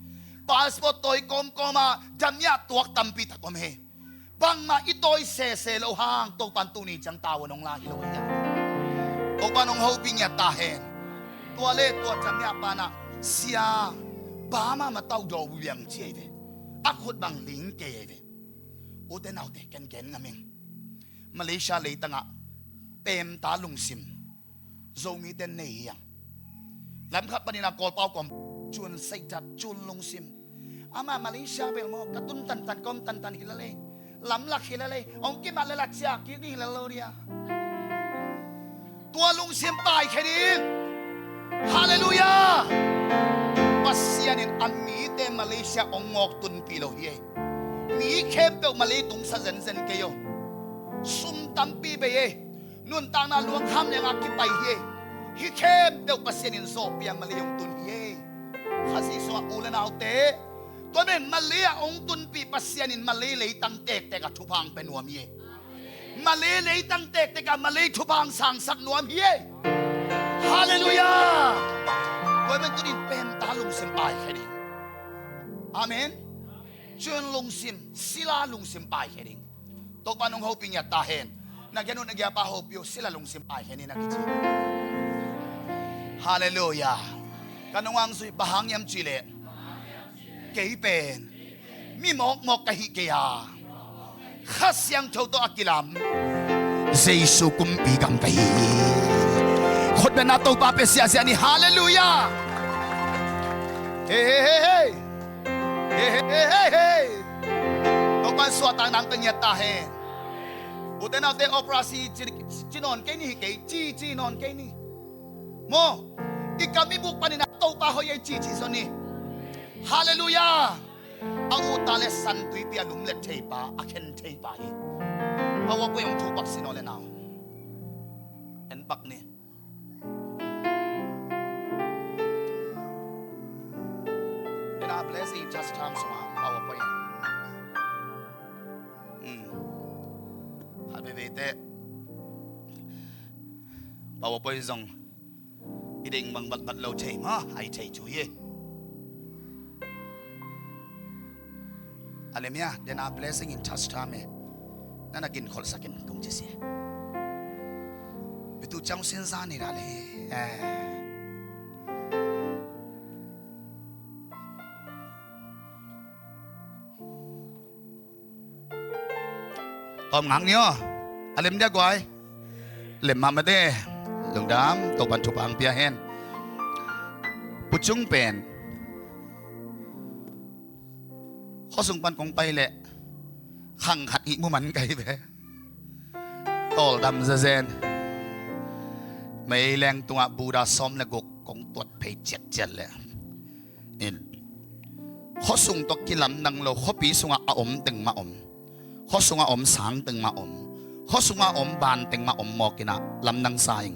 Passport tawi kawmkawm a damiah tuak tampi tak om hi. Bangmah i tawi sese lo hang Topan tuni ciang tavuan hong la hi lo hi a. Topan hong hopih ngiat ta hen. Tua le tua damiah panah sia, bama matau dawbu biang ci ei ve. A khut bang ling kei ei ve. Ute naute, ken gen ngam ing. Malaysia leitangah pemta lungsim Zomite nei hi hang. Lamkhat panin a Kawlpau kawm cun seitat cun lungsim. Ama Malaysia bel maw ka tun tantan kawm tantan hi la lei. Lamlak hi la lei. Hong kimat le latsia kik ding hi la lo dia. Tua lungsim paikhia ding. Halleluiah. Pasian in a mite Malaysia hong ngawk tunpih lo hi ei. Mi khempeuh Malay tungsa zenzen kei aw. Sum tampi bei ei. Nuntakna luangkham nengah kipai hi ei. Hih khempeuh Pasian in zawhpih a Malay hong tun hi ei. Khazih sungah u le naute, tua men Malay ah hong tunpih Pasian in Malay leitang tektek ah thupha hong pia nuam hi ei. Malay leitang tektek ah Malay thupha hong sangsak nuam hi ei. Halleluiah. Tua men tunin pemta lungsim paikhia ding. Amen. Cun lungsim, sila lungsim paikhia ding. Topa nong hopih ngiat ta hen. Na gen uh na giapa hopih uh, sila lungsim paikhia ni na kici. Halleluiah. Ka nong ang zui bang hang hiam cih leh, kei pen mi mawkmawk ka hi kei a, Kha Siangtho tawh a kilam Jesu kumpi gam ka hi. Khutbetna Topa pia siasia ni. Halleluiah. Hei, hei, hei, hei. Hei, hei, hei, hei, hei. Topan suahtak nang ka ngiat ta hen. Ute naute, operasi ci, ci nawn kei ni hi kei, ci, ci nawn kei ni. Maw, i kam i buk panin a Topa hoih ei ci, ci zaw ni. Halleluiah. A uta le san tuipi a lumlet theipa, a khen theipa hi. PowerPoint hong thupak sin aw le nau. En pak ni. Then a blessing just comes from our prayer. Hmm. Khat veve te PowerPoint zong i ding bang vatvat lo thei maw, ai thei thu hi. A lemia, then a blessing in touch time. Nana kin kholsakin kung ci si. Bitu chang sin zan ni la le. Eh. Om ngak ni aw. A lem dia guai. Lem mahmah de. Lungdam, Topan thupha hong pia hen. Pucung pen khuasung pan kong pai leh khang khat ihmu man kai ve. Tawldam zezen. Meileng tungah Buddha sawm le guk kong tuat phei ciatciat leh in, khuasung tawh kilamdang lo, khuapi sungah a om teng mah om, khuasungah om sang teng mah om, khuasungah om ban teng mah om mawk inah lamdang sa ing.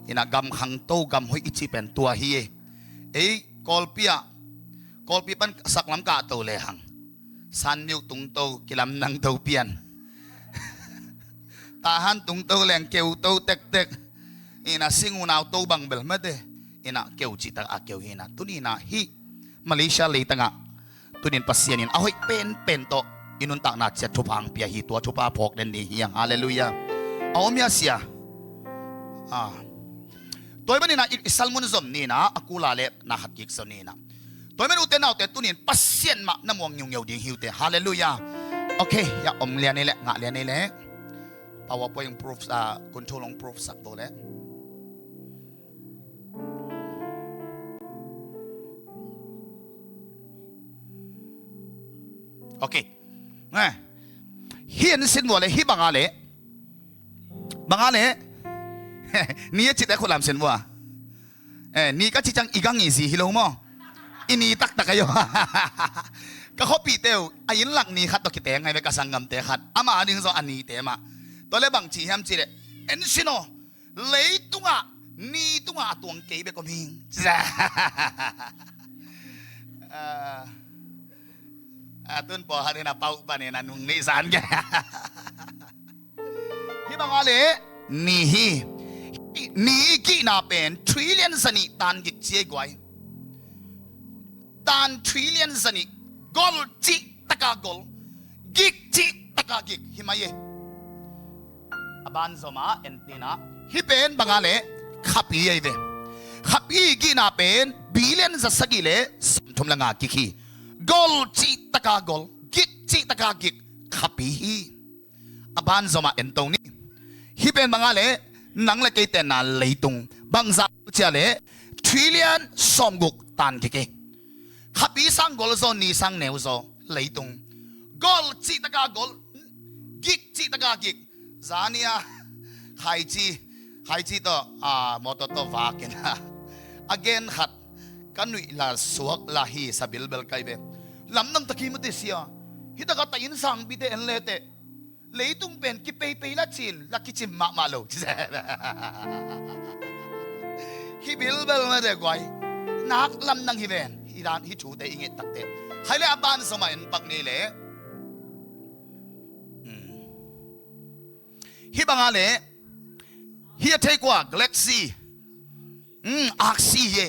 Inah gam khangto gam hoih i cih pen tua hi. Ei Kawlpi ah, Kawlpi pan saklam kahto lehang Sanmiu tungto kilamdang to pian. Tahan tungto leng keuto tektek. Inah sing unau to bang bel mate. Inah keu cihtak a keu hi inah tuni inah hih Malaysia leitangah tunin Pasian in a hoih penpen tawh i nuntakna ciat thupha hong pia hi. Tua thupha phawk den ni hi hang. Halleluiah. A om hia sia? Ah. Tua hi maninah i, i salmun zom ninah a kula le na khat kik zo ninah. Tua hi man ute naute tunin Pasian mah na muang ngiungeu ding hi ute. Halleluiah. Okay, ya om lian ei leh, ngah lian ei leh. PowerPoint proof, ah, control hong proof sak vo leh. Okay. Eh. Hi en sin vua leh, hi banga leh. Banga leh. Ni a cite khulam sin vua. Eh, ni ka ci ciang i gang i zi hi lo maw? I ni taktak ahi aw. Ka khuapihte uh a inn lak ni khat tawh kiteng ngai ve, ka sanggamte khat. Amah a ding zaw a nite mah. Tua leh bang ci hiam cih leh, en sin aw, leitungah ni tungah a tuang kei bek om hing. Ah, a tun pawlkhat in a pauh panin a nung neih zan kei. Hih banga leh ni hi. Ni gihna pen trillion zanih tan gik ci ei guai. Tan trillion zanih. Gol cihtaka gol, gik cihtaka gik hi mai ei. A ban zomah en tinah hih pen banga leh khapi ahi ve. Khapi gihna pen billion zasagih le sawmthum le nga gik hi. Gol cihtaka gol, gik cihtaka gik, khapi hi. A ban zomah en to ni. Hih pen banga leh nang le kei tenna leitung bangzah cia leh trillion sawmguk tan gik hi. Khapi sang gol zaw, ni sang neu zaw leitung. Gol cihtaka gol, gik cihtaka gik. Zania khaici, khaici tawh, ah, mawtaw tawh vakin a gen khat ka nuih la suak la hi sa bilbel kai ve. Lamdang tak hi mate sia. Hih takah ta inn sangpite en leteh leitung pen kipeipei la cin la kicim mahmah lo. Hih bilbel mate guai. Nak lamdang hi ven. Hih dan hih thute i nget takte. Khai le a ban zomah en pak ni le. Hmm. Hih banga leh hih a thei kua galaxy. Hmm, aksi hi.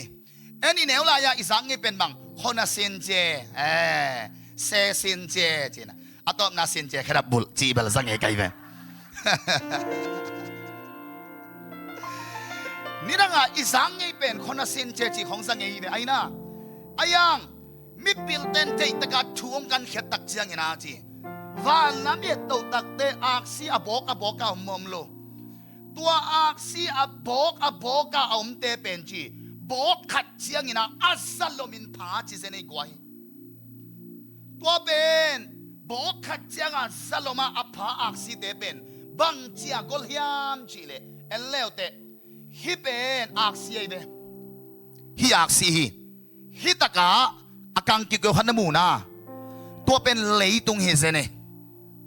En i neu lai-ah i zak ngei pen bang, khona sin cie, eh, se sin cie cina. A tawpna sin cie khedap bulh cih bel za ngei kai ve. Nidangah i zak ngei pen khona sin cie cih khong za ngei hi ve aina. A yang mipilten deihtakah thu hong kan khiat tak ciangin a ci. Vanlam i et toh takte aksi a bawk a bawk a om om lo. Tua aksi a bawk a bawk a a omte pen ci. Bawk khat ciangin a a zalomin pha ci zen ei guai. Tua pen bawk khat cianga zaloma a pha aksite pen bang cia gol hiam cihleh en leuteh. Hih pen aksi ahi ve. Hih aksi hi. Hih takah a kang kikeu khat na mu na. Tua pen leitung hi zen e.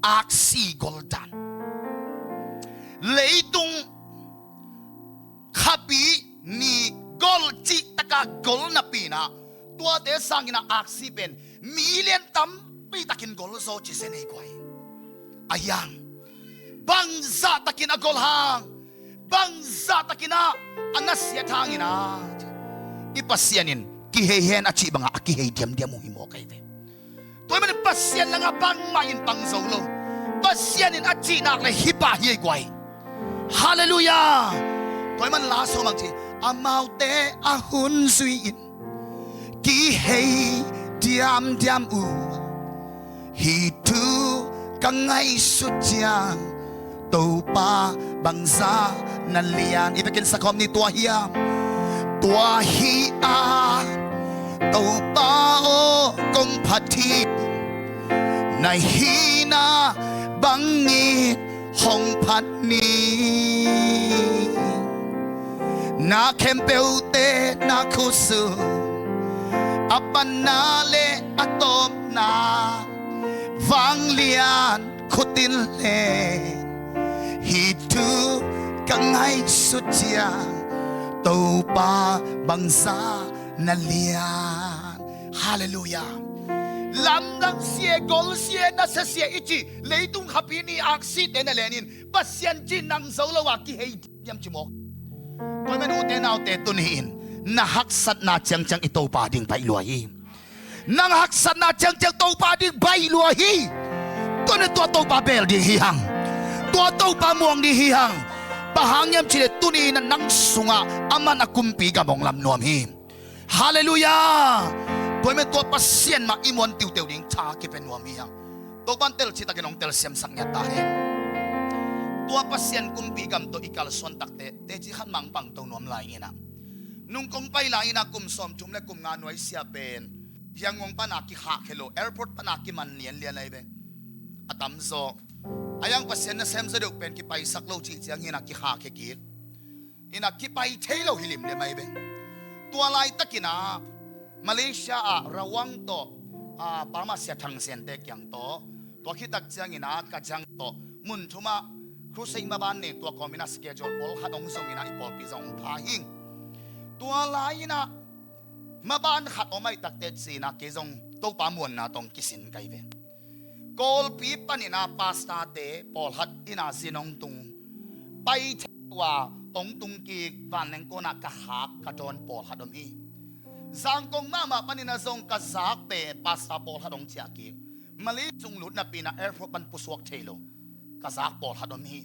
Aksi gol dan. Leitung khapi ni gol cih taka gol napi na. Tuate sangin a aksi pen million tampi takin gol zaw ci zen ei guai. A hiang bangzah takin a gol hang, bangzah takin a a nasiat hangin a i Pasian in kihei hen a cih bangah a kihei diamdiam uh hi mawk ahi ve. Tua ahih manin Pasian langah bangmah in pang zo lo. Pasian in a cih nak le hih pah hi ei guai. Halleluiah. Tua ahih manin la sawm ang ci, amaute a hun zui in kihei diamdiam uh. Hih thu ka ngaihsut ciang Topa bangzah na lian. I vekin sakhawm ni, tua hiam? Tua hi a Topa aw kong phat hi, na hihna bangin hong phat ni. Na khempeuhte na khutsung, a panna le a tawpna, vanglian khut in le, hih thu ka ngaihsut ciang Topa bangzah na lian. Halleluiah. Lamdang sia, gol sia, nasia sia i cih leitung khapi ni aksite na lenin Pasian cih nang zo lo a kihei hiam ci mawk. Tua ahih manin ute naute, tuni-in na haksatna ciangciang i Topa ding baih lua hi. Nang haksatna ciangciang Topa ding baih lua hi. Tuni tua Topa bel ding hi hang. Tua Topa muang ding hi hang. Bang hang hiam cih leh tuni-in a nang sungah aman a kumpi gam hong lam nuam hi. Halleluiah. Tua ahih manin tua Pasian mah i muan tiuteu ding tha kipia nuam hi hang. Topa'n telcitakin hong telsiamsak ngiat ta hen. Tua Pasian kumpi gam tawh i kalsuan takteh teci khat mah hong pangto nuam lai inah, nung kong pai lai inah kum sawmthum le kum nga nuaisiah pen Yangon pana kikhahkhia lo, airport pana kiman lianlian lai ve. A tamzaw a yang Pasian nasem zaw deuh pen kipaisak lo cih ciangin a kikhahkhia kik. Inah kipai thei lo hi limlim ai ve. Tua laitakin ah Malaysia ah Rawang tawh, ah, Palma Sia Thang Siante kiang tawh, tua khit tak ciangin ah Kajang tawh mun thum ah crusade maban ning, tua kawmin ah schedule pawlkhat hong zongin ah i pawlpi zong hong pha hing. Tua lai-in ah maban khat om ai takteh ci-in ah kei zong Topa muanna tawh hong kisin kai ve. Kawlpi panin ah pastorte pawlkhat in ah zin hong tung, pai thei lo a hong tung kik, vanleng kuan ah ka khak ka dawn pawlkhat om hi. Zangkong mahmah panin ah zong ka zakte pastor pawlkhat hong ciah kik, Malay sung lut napi-in ah airport pan pusuak thei lo ka zak pawlkhat om hi.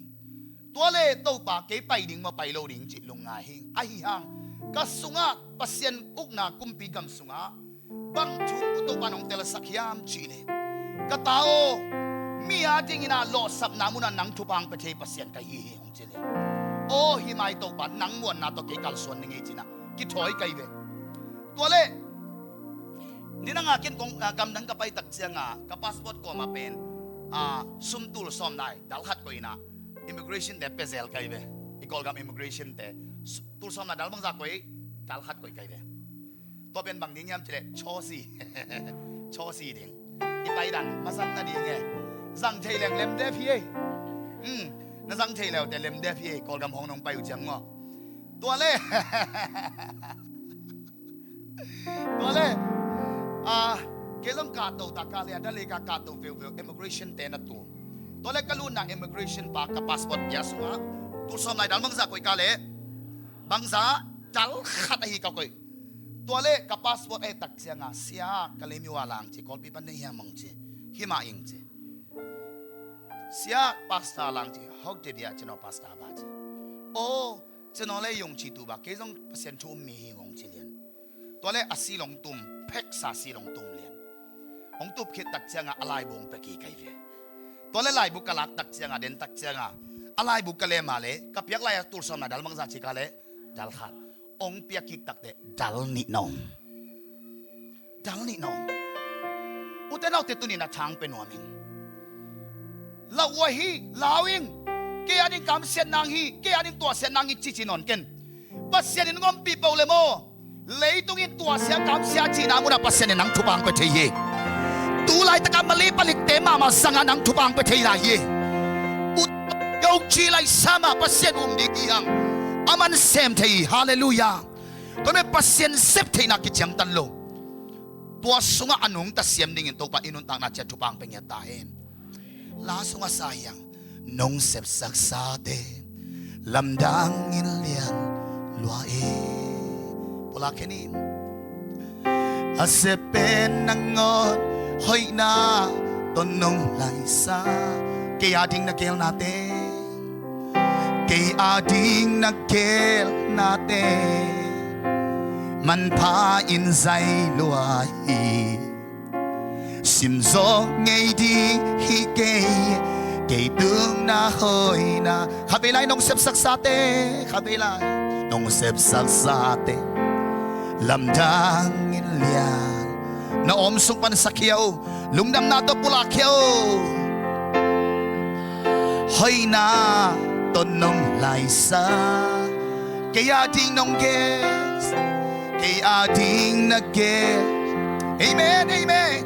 Tua le Topa kei pai ding maw, pai lo ding cih lungngai hi. Ahi hang ka sungah Pasian ukna kumpi gam sungah bang thu Topa'n hong telsak hiam cih leh, ka ta aw, mi a dingin ah lawhsapna munah nang thupha hong pia thei Pasian ka hi hi hong ci leh, aw hi mai Topa, nang muanna tawh kei kalsuan ning ei ci-in ah kithawi kai ve. Tua leh nidang a ken kong, ah, gamdang ka pai tak ciangin ah ka passport kawm ah pen, ah, sum tul sawm nai dal khat koih in ah immigration te pia zel kai ve. I Kawlgam immigration te su-, tul sawm nai dal bangzah koih, dal khat koih kai ve. Tua pen bang ding hiam cih leh chawsi. Chawsi ding. I paidan masan na ding e. Zang thei leng lemdep hi ei. Hmm. Na zang thei le uh teh lemdep hi ei. Kawlgam hong nong pai uh ciang maw. Tua leh. Tua leh, ah, kei zong kahto ta ka leh, a dalei ka kahto veuveu, immigration te na tul. Tua leh ka lutna immigration pa ka passport bia sungah tul sawm nai dal bangzah koih ka leh, bangzah dal khat ahi ka koih. Tua leh ka passport a et tak ciangin ah, sia, ka lei mi ua lang ci, Kawlpi pan nei hiam hong ci, hi mah ing ci. Sia, pastor lang ci, hok de dia ci no pastor ba ci. Aw, ci no lei yong ci tu ba, kei zong Pasian thu um mi hi ngong ci lian. Tua leh a sil hong tum, pheksa sil hong tum lian. Hong tup khit tak ciangin ah a laibu hong pia kik kai ve. Tua leh laibu ka lak tak ciangin ah, den tak ciangin ah, a laibu ka lem a leh, ka piak lai a tul sawm nai dal bangzah ci ka leh, dal khat. Hong piak kik tak teh dal nih na om. Dal nih na om. Ute naute, tuni-in a thang pe nuam ing. Lau uh ahi, lau ing. Kei a ding kamsiat nang hi, kei a ding tuahsiat nang hi cici nawn ken. Pasian in hong ompih peuh leh maw, leitung in tuahsia kamsia cihna munah Pasian in nang thupha hong pia thei hi. Tu laitak a Malay palikte mahmah zangah nang thupha hong pia thei lai hi. Ut, yong ci lai sa mah Pasian um ding hi hang. Aman sem thei hi. Halleluiah. Tua ahih manin Pasian sep theihna kiciangtan lo. Tua sungah a nungta siam dingin Topa i nuntakna ciat thupha hong pia ngiat ta hen. La sungah sa hi hang. Nong sepsaksate lamdang in lian lua e. Pulak khen in. A sep pen nangawn hoihna tawh nong laisa. Kei a ding na gelnate, kei a ding na gelnate manpha in zai lua hi. Simzaw ngei ding hi kei, kei tung na hoihna. Khatvei lai nong sepsaksate, khatvei lai nong sepsaksate, lamdang in lian. Na om sung pan sakhia uh, lungdamna tawh pulakkhia uh. Hoihna tawh nong laisa, kei a ding nong ges, kei a ding na ges. Amen, amen.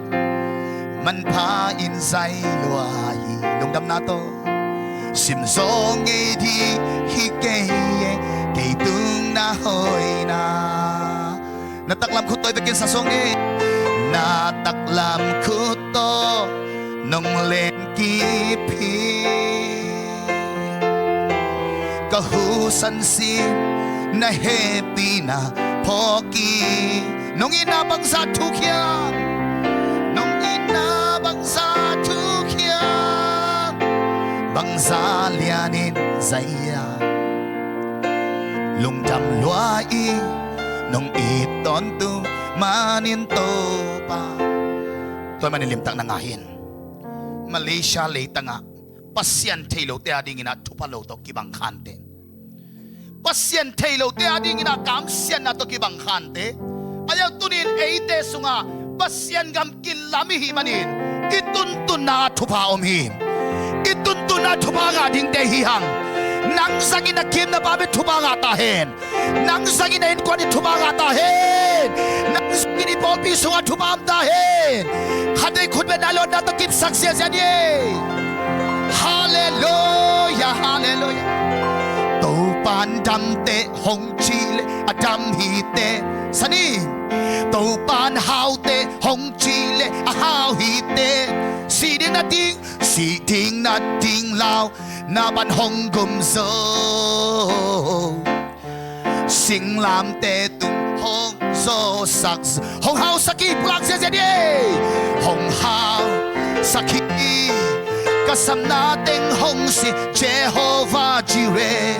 Manpha in zai lua hi, lungdamna tawh. Simzaw ngei ding hi kei, kei tung na hoihna. Na taklam khut tawh i vekin sa song e. Na taklam khut tawh nong len kip hi. Ka hu sansin na hehpihna phawk hi. Nong itna bangzah thuk hiam? Nong itna bangzah thuk hiam? Bangzah lianin zai hiam? Lungdam lua ing, nong it tawntung manin Topa. Tua manin limtak na ngah in. Malaysia leitangah Pasian thei lote adingin ah thupha lo tawh kibang khante, Pasian thei lote adingin ah kamsiatna tawh kibang khante. Ahi zongin tunin eite sungah Pasian gam kinlam i hih manin i tuntunna ah thupha om hi. I tuntunna ah thupha ngah dingte hi hang. Nang zangin na kim na pam in thupha ngah ta hen. Nang zangin na innkuan in thupha ngah ta hen. Nang zangin i pawlpi sungah thupha om ta hen. Khatvei khut beng na lawnna tawh kipsak ziahziah ni. Halleluiah, halleluiah. Topan damteh hong cih leh a dam hiteh. Sani. Topan hauteh hong cih leh a hau hiteh. Sih ding na ding, sih ding na ding lau, na pan hong gum zo. Singlamteh tung hong zawsak, hong hausak hi, pulak ziahziah ni. Hong hausak hi, ka sapna teng hong sih Jehovah Jireh.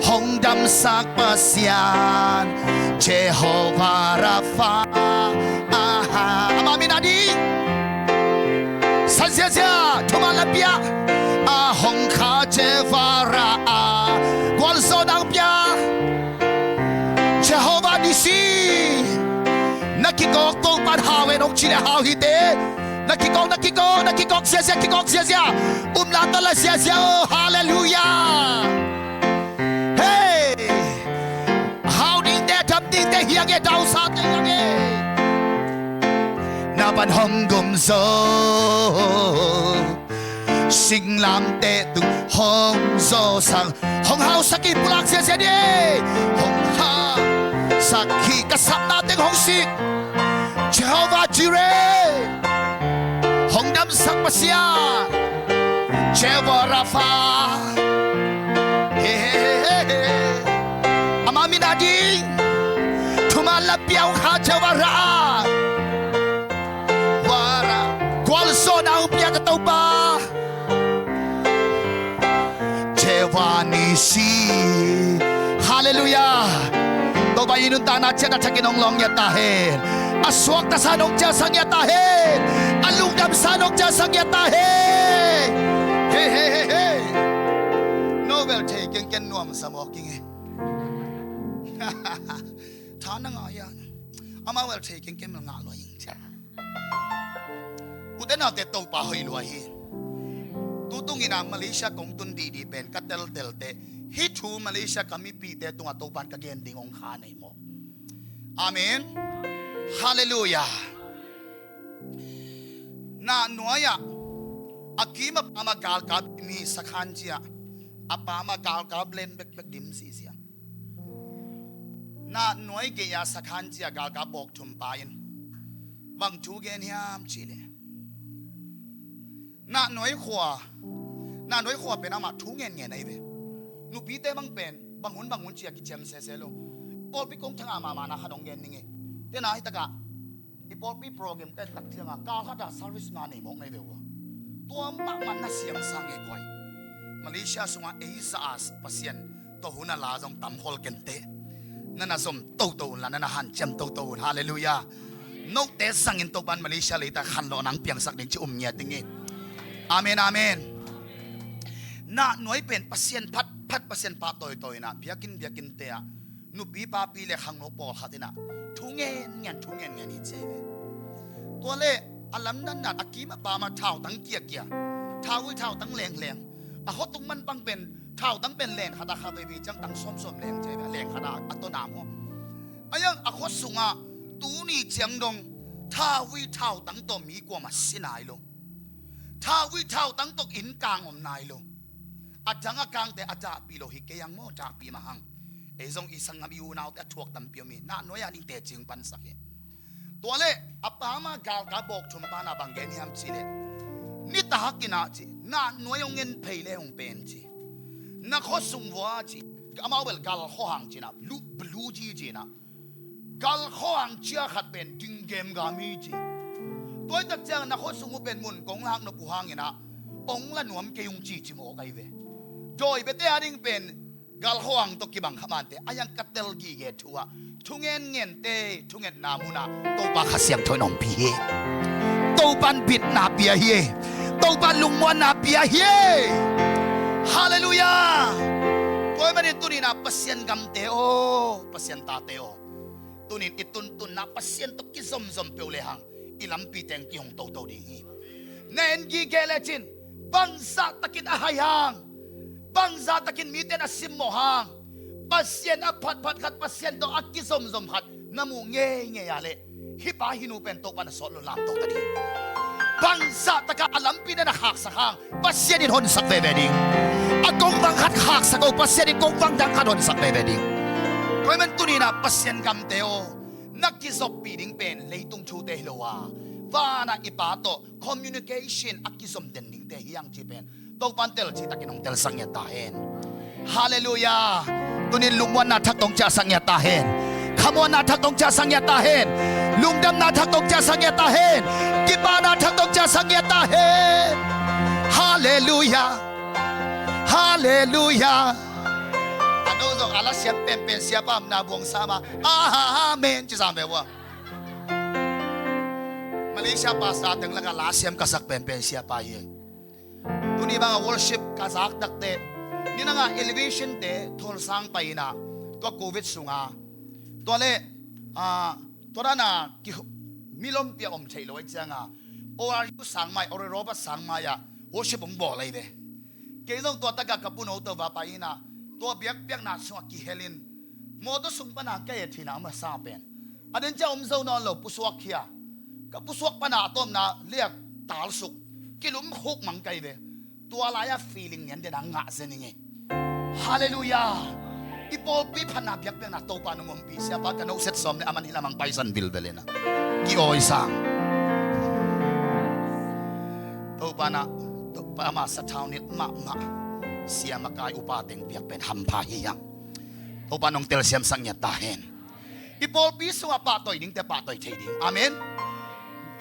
Hong damsak Pasian Jehovah Rapha. Aha, ama min ading. Sa ziahziah, thuman la pia. A hong kha Jehovah Rapha. Gualzawhna hong pia Jehovah Nissi. Na kikawk Topan hau hen hong cih leh hau hiteh. Na kikawk, na kikawk, na kikawk ziahziah, kikawk ziahziah. Upna tawh la ziahziah o, halleluiah. Hei. Hau dingte, dam dingte hi hang e, dausate hi hang e. Na pan hong gum zo. Singlamteh tung hong zawsak, hong hausak hi, pulak ziahziah ni. Hong hausak hi, ka sapna teng hong sih Jehovah Jireh. Hong damsak Pasian Jehovah Rapha. He, he, he, he, he. Ama min ading. Thuman la pia, hong kha Jehovah Rapha. Wara. Gualzawhna hong pia ka Topa Jehovah Nissi. Halleluiah. Topa i nuntakna ciat a thakin hong lawng ngiat ta hen. A suakta san hong cialsak ngiat ta hen. A lungdam san hong cialsak ngiat ta hen. He, he, he, he. No bel thei kengkeng nuamsa mawk ing e. Tha na ngah hia? Amau bel thei kengkeng bel ngah lua ing cia. Ute naute, Topa hoih lua hi. Tutung in ah Malaysia kong tun dihdih pen ka teltelte, hih thu Malaysia ka mipite tungah Topan ka gen ding hong kha nei maw. Amen. Halleluiah. Nahnuai ah a kim a pam a galkap mi sakhan ciah, a pam a galkap len bekbek dim sisia. Nahnuai gei-a sakhan cia galkap bawk thum pa in bang thu gen hiam cihleh, Nahnuai khua, Nahnuai khua pen amah thu ngenngen ahi ve. Nupite bang pen bang hun bang hun cia kiciam sese lo. Pawlpi kong thangah mahmahna khat hong gen ning e. Tena hitakah i pawlpi program ka et tak ciangah kal khatah service nga nei mawk nai ve uh a, tua mahmah na siamsa ngei kuai. Malaysia sungah ei za-a Pasian tawh hun a la zong tam khol kenteh. Na na zom toto unla, na na hanciam toto un. Halleluiah. Note zangin Topan Malaysia leitang khanlawh nang piangsak ding ci um ngiat ding hi. Amen, amen. Nah nuai pen Pasian phat phat, Pasian pah tawi tawi inah, biakinn biakinn te ah nupi papi le khangno pawlkhat inah thu ngen ngen, thu ngen ngen hi ci hi ve. Tua le a lamdandan a kim a pam ah thautang kiakia, thauvui thautang lengleng, a khuatung manpang pen thautang pen leng khat ah kha veve ciang tang sawmsawm leng ci hi ve, leng khat ah a tawna maw. A yang a khua sungah tuni ciang dong thauvui thautang tawh mi kuamah si nai lo. Thauvui thautang tawh inn kang om nai lo. A dang a kangte a dahpih lo hi kei ang maw, dahpih mah hang. Ei zong i sanggam i unaute a thuak tampi om hi. Nah nuai ah ning teci hong pansak hi. Tua le a pam ah galkap bawk thum pan ah bang gen hiam cih leh, nitak inah ci, nah nuai hong en phei le hong pen ci. Na khua sung vua ci, amau bel gal khuahang ci inah, lu, bluji ci inah. Gal khuahang cia khat pen ding gemgam hi ci. Tuaitak ciang na khua sung uh pen mun kong lak nop uh hang inah ong la nuam kei ung ci ci mawk ahi ve. Dawi biate a ding pen gal khuahang tawh kibang kha mante, a yang ka tel gige thu ah thu ngen ngente thungetna munah Topa Kha Siangtho in ompih hi. Topan bitna pia hi. Topan lungmuanna pia hi. Halleluiah. Tua ahih manin tuni inah Pasian gamte aw, Pasian tate aw, tunin i tuntunna Pasian tawh kizomzom peuh le hang i lampi teng kihong toto ding hi. Na en gige lecin bangzah takin a hai hang, bangzah takin mite in a simmawh hang, Pasian a phatphat khat, Pasian tawh a kizomzom khat na muh ngeingei ah leh hih pa hih nu pen Topa na sawt lo lamto ta ding. Bangzah takah a lampi na na khaksak hang Pasian in honsak veve ding. A kongvang khat khaksak o, Pasian in kongvang dang khat honsak veve ding. Tua ahih man tuni inah Pasian gamte aw, na kizoppih ding pen leitung thute hi lo a, vanah i Pa tawh communication a kizom den dingte hi hang cih pen Topan telci takin hong telsak ngiat ta hen. Halleluiah. Tunin lungmuanna thak tawh hong ciahsak ngiat ta hen. Khamuanna thak tawh hong ciahsak ngiat ta hen. Lungdamna thak tawh hong ciahsak ngiat ta hen. Kipahna thak tawh hong ciahsak ngiat ta hen. Halleluiah. Halleluiah. A no zong a la siam penpen siapa om na buang sama. Amen ci sam ve ua. Malaysia pastor teng lakah la siam ka sak penpen siapa hi. Tuni bangah worship ka zak takte, ni nangah elevation te tholsang pai inah, tua covid sunga, tua le, ah, tua dana ki, milom pia om thei lo ai cianga, O R U sangmai, Oral Roberts sangmai ah worship hong bawl ai ve. Kei zong tua takah ka puno to va pai inah, tua biakpiakna sungah kihelin, mawtaw sung pana ka et hina a masa pen a den cia om zo nawn lo, pusuak khia. Ka pusuak pana a tawpna liak talsuk, kilum khuk mang kai ve. Tua lai-ah feeling nian dena ngah zen ing e. Halleluiah. I pawlpi phatna biakpiakna Topa nong ompih siapa ka nohset sawm le aman hi lamang paisan vilvel ina ki-awi sang. Topa na, Topa ama sathau nilh mahmah siam a kai upa teng biakpen hampha hi hiang. Topa nong telsiamsak ngiat ta hen. I pawlpi sungah pahtawi dingte pahtawi thei ding. Amen.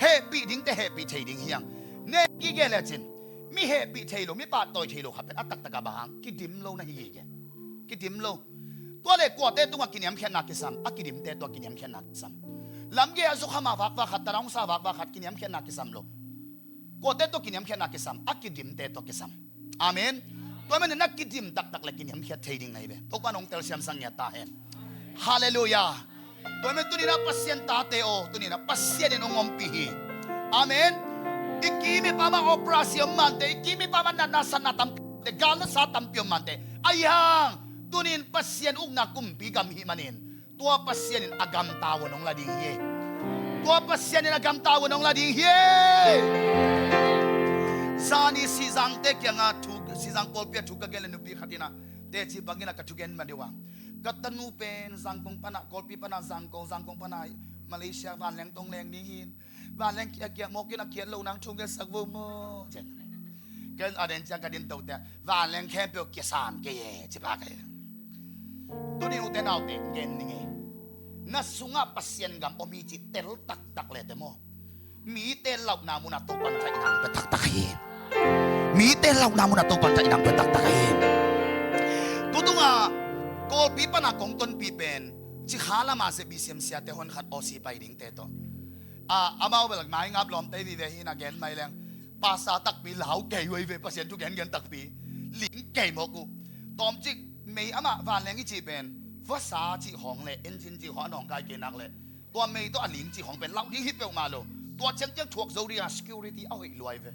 Hehpih dingte hehpih thei ding hiang. Nek gige lecin mi hehpih thei lo, mi pahtawi thei lo khat pen a taktak a bang hang kidim lo na hi gige. Kidim lo. Tua le kuate tungah kiniamkhiatna kisam, a kidimte tua kiniamkhiatna kisam. Lamge a zukham a vakvak khat, tadawngsa a vakvak khat kiniamkhiatna kisam lo. Kuate tawh kiniamkhiatna kisam, a kidimte tawh kisam. Amen. Tua manin na kidim taktak le kiniamkhiat thei ding na hi ve. Topa nong telsiamsak ngiat ta hen. Halleluiah. Tua manin tunina Pasian tate aw, tunina Pasian in hong ompih hi. Amen. I kim i pama operasi om mante, i kim i pama natna satna tamte, galna sa tampi om mante, ahi hang tunin Pasian ukna kumpi gam hih manin tua Pasian in a gamta uh nong la ding hi. Tua Pasian in a gamta uh nong la ding hi. Zani Sizangte kiangah thu, Sizang pawlpi ah thu ka gen le nupi khat inah teci bangin a ka thugen ma deuh a, ka tanu pen Zangkong pana, Kawlpi pana Zangkong, Zangkong pana Malaysia vanleng tong leng ding hi. Vanleng kia kia mawkin a kiat lo nang thu ngetsak vo maw? Ken a den ciang ka din tote vanleng khempeuh kiasan kei e ci pha kei. Tunin ute naute gen ning e. Na sungah Pasian gam om hi cih tel taktak le te maw? Mite lauhna munah Topan thainang pe taktak hi. Mite lauhna munah Topan thainang pe taktak hi. Tutunga Kawlpi pana kong tonpih pen Cikha lama zebisiam siate hon khat Aussie pai dingte tawh A, amau bel mai ngap lawmte vive hi na gen mai leng. Pasa takpi lau kei uh ei ve, Pasian thu gengen takpi. Ling kei mawk uh. Tawmcik mei amah vanleng i cih pen vasa cih hawng le engine cih hawng a nawngkai kei nak le tua mei tawh a ling cih hawng pen lauh ding hi peuhmah lo. Tua ciangciang thuak zo ding a security a hoih luai ve.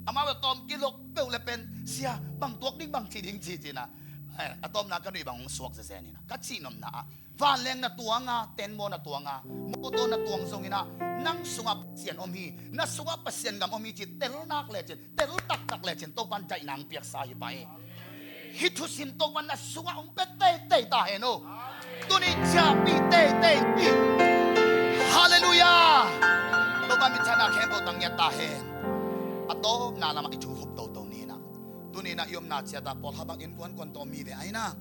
Amau le tawm kilok peuh le pen sia bang tuak ding bang ci ding ci cina. A tawpna ka nuih bang hong suak zezen ina ka cih nopna ah vanleng na tuanga, tenbaw na tuanga, mawtaw na tuang zongina nang sungah Pasian om hi, na sungah Pasian gam om hi ci tel nak lecin, tel taktak lecin Topan daihna hong piaksa hi pah hi. Hih thusim Topan na sungah hong pia teitei ta hen uh. Tuni ciahpih teitei hi. Halleluiah. Topan minthanna khempeuh tang ngiat ta hen. A tawpna lamah i thu hup toto ni inah. Tuni inah i omna ciatah pawlkhat bang innkuan kuan tawh mi ve a inah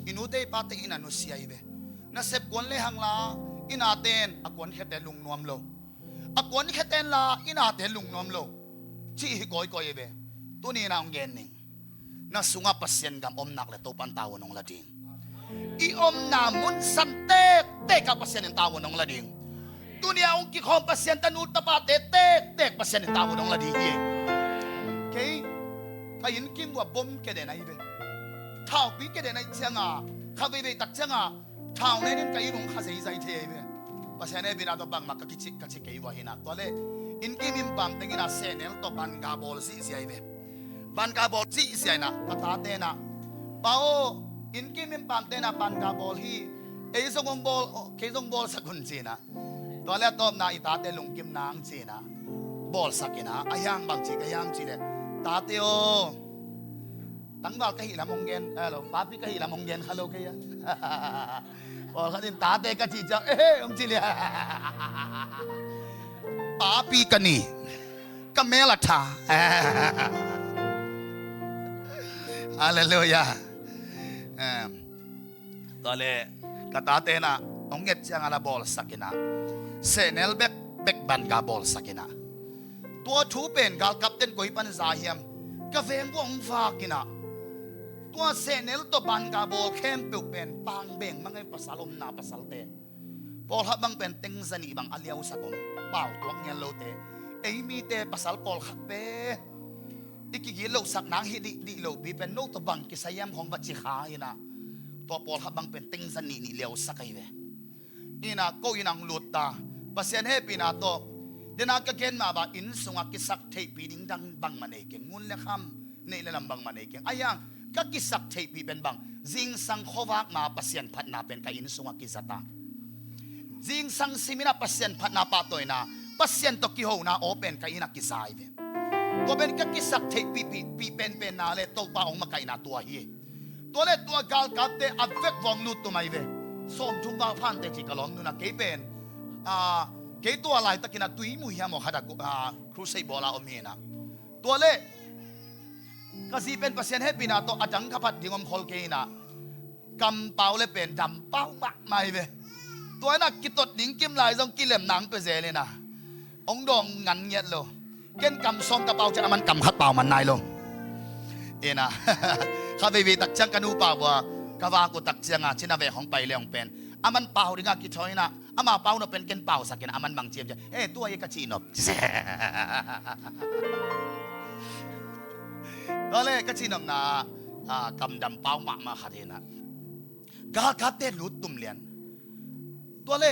i nute i pate inah nusia hi ve. Nasep kuan le hang la i naten a kuankhete lungnuam lo. A kuankheten la i nate lungnuam lo. Cih hi kawikawi hi ve. Tuni inah hong gen ning. Na sungah Pasian gam om nak le Topan tavuan hong la ding. I omna mun san tektek ah Pasian in tavuan hong la ding. Tuni a hong kikhawm Pasian tanu tapate tektek Pasian in tavuan hong la ding hi. Kei ka inn kim uh a bom keden ahi ve. Thaupi keden ahi cianga kha veivei tak cianga thau nenin ka inn hong kha zeizai thei ahi ve. Pasian hehpihna tawh bangmah ka kici ka ci kei uh ahi inah. Tua le inn kim in pam teng inah sehnel tawh banga bawl zihziah ahi ve. Banga bawl zihziah inah ka tate inah pa aw, inn kim in pam te inah banga bawl hi. Ei zong hong bawl, kei zong bawlsak un ci inah. Tua le a tawpna i tate lungkim nang ci inah bawlsak inah a hiang bang ci ka hiam ci le tate aw, tangval ka hih lam hong gen, hello, papi ka hih lam hong gen kha lo kei a. Pawlkhat in tate ka cih ciang ehe hong ci lia. Papi ka ni, ka mel a tha. Halleluiah. Em, tua le ka tate inah hong nget cianga la bawlsak inah sehnel bekbek banga bawlsak inah. Tua thu pen galkapten koi pan za hiam ka veng uh hong vak inah. Tua sehnel tawh banga bawl khempeuh pen pangbeng mangai pasal omna pasalte. Pawlkhat bang pen teng zanih bang a liausak om pau tuak ngian lote. Ei mite pasal pawlkhat pen i kigit lohsak nang hi dihdih lopi pen no tawh bang kisai hiam khawng va ci kha inah. Tua pawlkhat bang pen teng zanih nih liausak ahi ve. Inah ko inah hong lut ta. Pasian hehpihna tawh dena ka gen mah bah inn sungah kisak theihpih ding dang bangmah nei keng, ngun le kham neih le lam bangmah nei keng. A hiang ka kisak theihpih pen bang zingsang khuavak ma Pasian phatna pen ka inn sungah kizat a. Zingsang siminah Pasian phatna pahtawina Pasian tawh kihona aw pen ka innah kizai ve. Tua pen ka kisak theihpih pih penpenna le Topa hong makaihna tua hi. Tua le tua galkapte a vek vawng lut tum ahi ve. Sawmthum val phante ci ka lawm nunah kei pen a, kei tua laitakinah tui mu hiam aw khat a crusade bawla om hinah. Tua le ka zi pen Pasian hehpihna tawh a dang kha phat ding om khol kei inah kampau le pen dampau mahmah hi ve. Tua inah kitot ding kim lai zong kilem nang pia zel inah hong dawng ngan ngiat lo. Ken kam sawm ka pau ciang aman kam khat pau man nai lo. Inah kha veivei tak ciang ka nu pau uh a ka vak uh tak cianga cina vek hong pai le hong pen aman pau dinga kithawi inah ama pau nop pen ken pausak inah aman bang ciam ciam e tua hi ka cihnop. Tua le ka cihnopna kamdam pau mahmah khat hinah galkapte lut tum lian. Tua le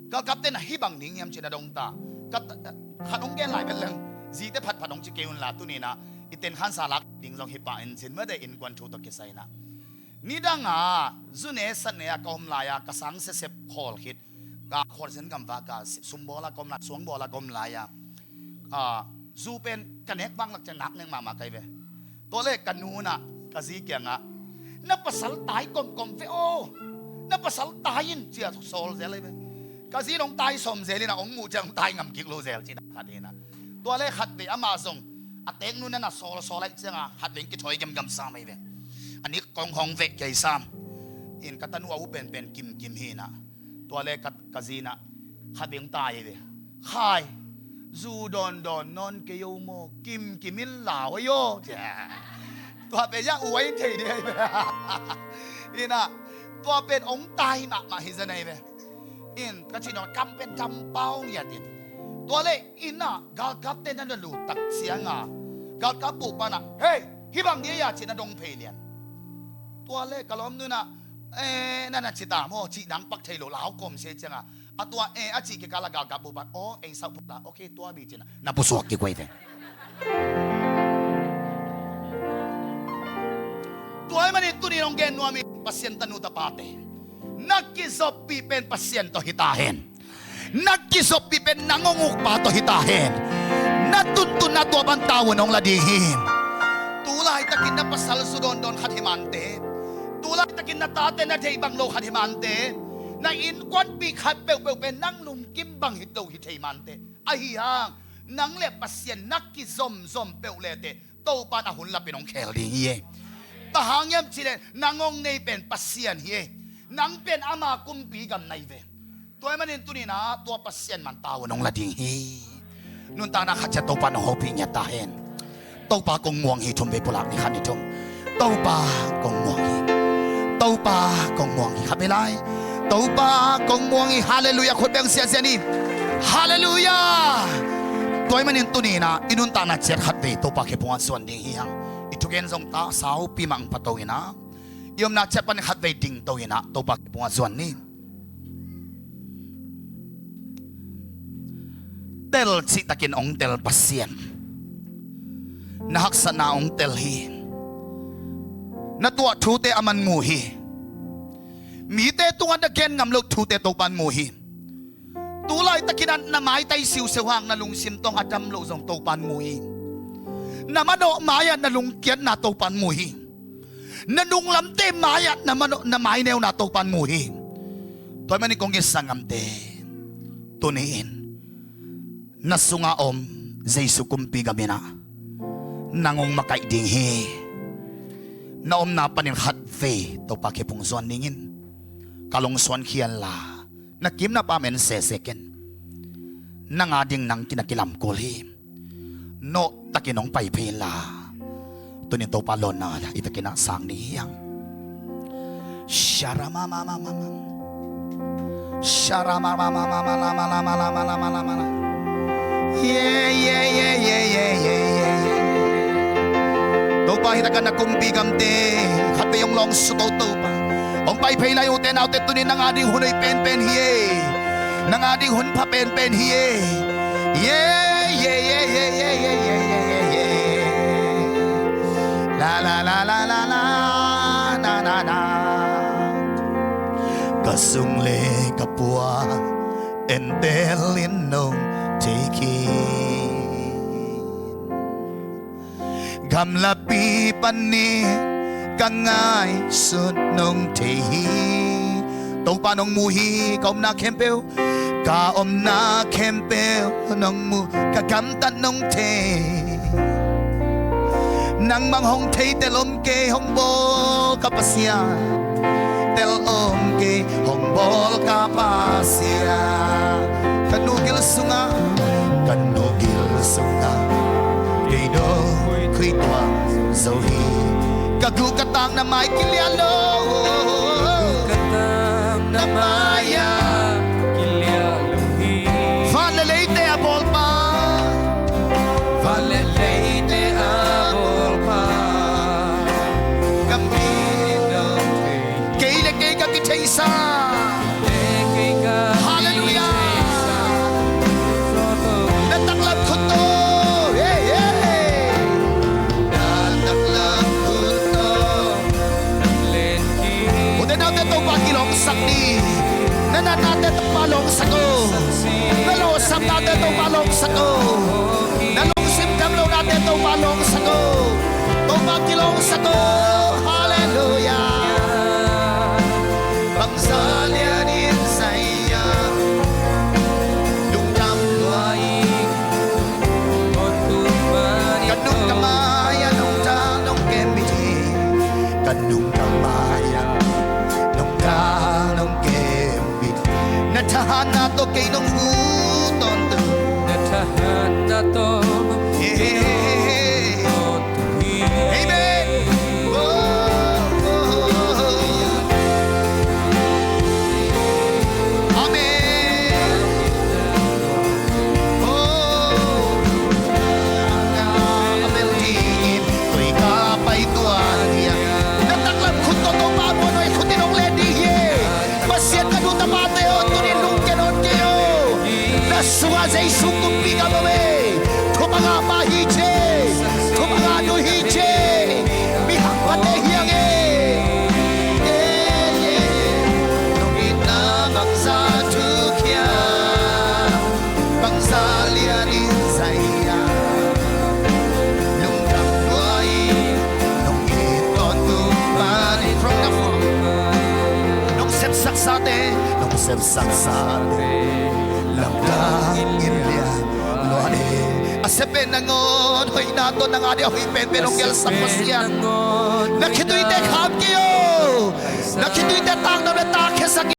galkapte na hih bang ning hiam cina dong ta. Khat hong gen lai vet leng zite phatphat hong ci kei unla tuninah i tenkhansa lak ding zong hi pah in cin mate innkuan thu tawh kisai inah nidanga zu ne sat ne a ka om lai-a ka sang sesep khawl khit ka khualzen gam vak a sumbawla ka om lai, suangbawla ka om lai-a zu pen ka nek vak nak ciang nak nek mahmah kai ve. Tua le ka nu inah ka zi kiangah na pasal tai komkom ve aw, na pasal tai in cia sawl zel ahi ve. Ka zi in hong tai sawm zel inah hong muh ciang hong tai ngam kik lo zel cina khat hinah. Tua le khat ve amah zong a tek nu na na sawlsawl aih cianga khat ve in kithawi gemgam sam ahi ve. A nik kong hong veh kei sam in ka tanu a u penpen kimkim hinah. Tua le ka zi inah khat beng tai ve. Khai zu dawndawn nawn kei o maw, kimkim in lau ahi aw. Tua pen ya uai thei ding ahi ve. Inah tua pen hong tai mahmah hi zen ahi ve. In ka cih nong kam pen dampau ngiat in Tua leh inn ah galkapte na na lut tak ciangin galkap bupa in ah, "Hei, hih bang dia hia?" ci-in na dong phei lian. Tua leh ka lawmnu in ah, "Eh, na na ci ta maw?" ci-in ah pak thei lo, lau kawm se ciangin, a tua "Eh" a cih kikal ah galkap bupa in, "Aw, ei sauh phut la, okay, tua bang ci-in ah na pusuak kik uh hi ve. Tua ahih manin tuni-in hong gen nuam hi, Pasian tanu tapate, na kizoppih pen Pasian tawh hi ta hen. Na kizoppih pen nang hong ukpa tawh hi ta hen. Na tuntunna tua pan tavuan hong la ding hi. Tulaitakin na pasal zu dawndawn khat hi mante, tulaitakin na tate na deih bang lo khat hi mante, na innkuanpih khat peuhpeuh pen nang lungkim bang hi lo hi thei mante, ahi hang nang le Pasian na kizomzom peuh leteh Topa in a hun lapin hong khel ding hi. Bang hang hiam cih leh nang hong nei pen Pasian hi. Nang pen ama kumpi gam na hi ve. Tua ahih manin tuni-in ah tua Pasian man tavuan hong la ding hi. Nuntakna khat ciat Topa in hong hopih ngiat ta hen. Topa kong muang hi, thum vei pulak ni, khat, ni, thum. Topa kong muang hi. Topa kong muang hi. Khat vei lai. Topa kong muang hi. Halleluiah. Khut beng siahsiah ni. Halleluiah. Tua ahih manin tuni-in ah i nuntakna ciat khat vei Topa khe phungah zuan ding hi hang. I thugen zong ta saupi mah hong pha to-in ah, i omna ciat pan khat vei ding to-in ah Topa khe phungah zuan ni. Tel cihtakin hong tel Pasian. Na haksatna hong tel hi. Na tuah thute aman mu hi. Mite tungah na gen ngam loh thute Topa in mu hi. Tulaitakin ah na maitai siusiu hang na lungsim tawh a dam loh zong Topa in mu hi. Na manawh mai-ah na lungkiatna Topa in mu hi. Na nunglamte mai-ah na manawh, na maineuna Topa in mu hi. Tua ahih manin kong ngetsak ngamte, tuni-in na sungah om Jesu kumpi gam in ah nang hong makaih ding hi. Na omna panin khat vei Topa khe phung zuan dingin ka lungsuan khial la, na kimna pam en sese ken. Nang a ding nang kin a kilam kul hi. Nawhtakin hong pai phei inla, tuni Topa lawnna i takin ah sang ni hiang. Sharama mama mama. Sharama mama mama lama lama lama lama lama. Ye ye ye ye ye ye ye. Topa, hih takin na kumpi gamte khat vei hong lawng suk o Topa. Hong pai phei lai ute naute, tuni nang a ding hun hoih penpen hi e. Nang a ding hun pha penpen hi e. Ye ye ye ye ye ye ye ye ye ye. La la la la la la, na na na. Ka sung le ka pua entel in nong thei khin. Gamlapi panin ka ngaihsut nong thei hi. Topa nong mu hi, ka omna khempeuh, ka omna khempeuh nong mu, ka gamtat nong thei. Nangmah hong thei tel om kei, hong bawl ka Pasian. Tel om kei, hong bawl ka Pasian. Ka nu gil sungah, ka nu gil sungah kei dong khui tuang zo hi. Ka guk ka tang na mai kiliah lo. Ka guk ka tang na mai-ah kiliah lo hi. Van le leite a bawlpa. Van le leite a bawlpa. Ka mi dong kei le kei ka kitheisa. Halleluiah. Na taklam khut tawh. Hey, hey. Na taklam khut tawh. Ute naute Topa kilawngsak ni. Na natnate Topa lawngsak o. Na lawhsamnate Topa lawngsak o. Na lungsim dam lonate Topa lawngsak o. Topa kilawngsak o. Halleluiah. Bangzah lianin zai-ah lungdam lua ing. Ka nung ka mai-ah nungta nong kem bit hi. Ka nung ka mai-ah nungta nong kem bit hi. Na thahatna tawh kei nong ut tawntung. Na thahatna tawh kei nong ut tawntung hi. Amen. Oh, oh, oh, oh. Amen. Oh, Ka nu tapate aw, tuni lungkia nawn kei o. Na sungah Jesu kumpi gam om e. Thupha ngahpa hi ci e. Thupha ngahnu hi ci e. Mi hak pate hi hang e. Nong itna bangzah thukhial, bangzah lian in zai hiam. Lungdam lua in nong it tawntung pa in. From the front. Nong sepsaksate, nong sepsaksate, lamdang in lian lua e. A sep pen nangawn hoihna tawh, nang a ding a hoih penpen hong gelsak Pasian. Na khituite kham kei o. Na khituite taknam le takkhiasak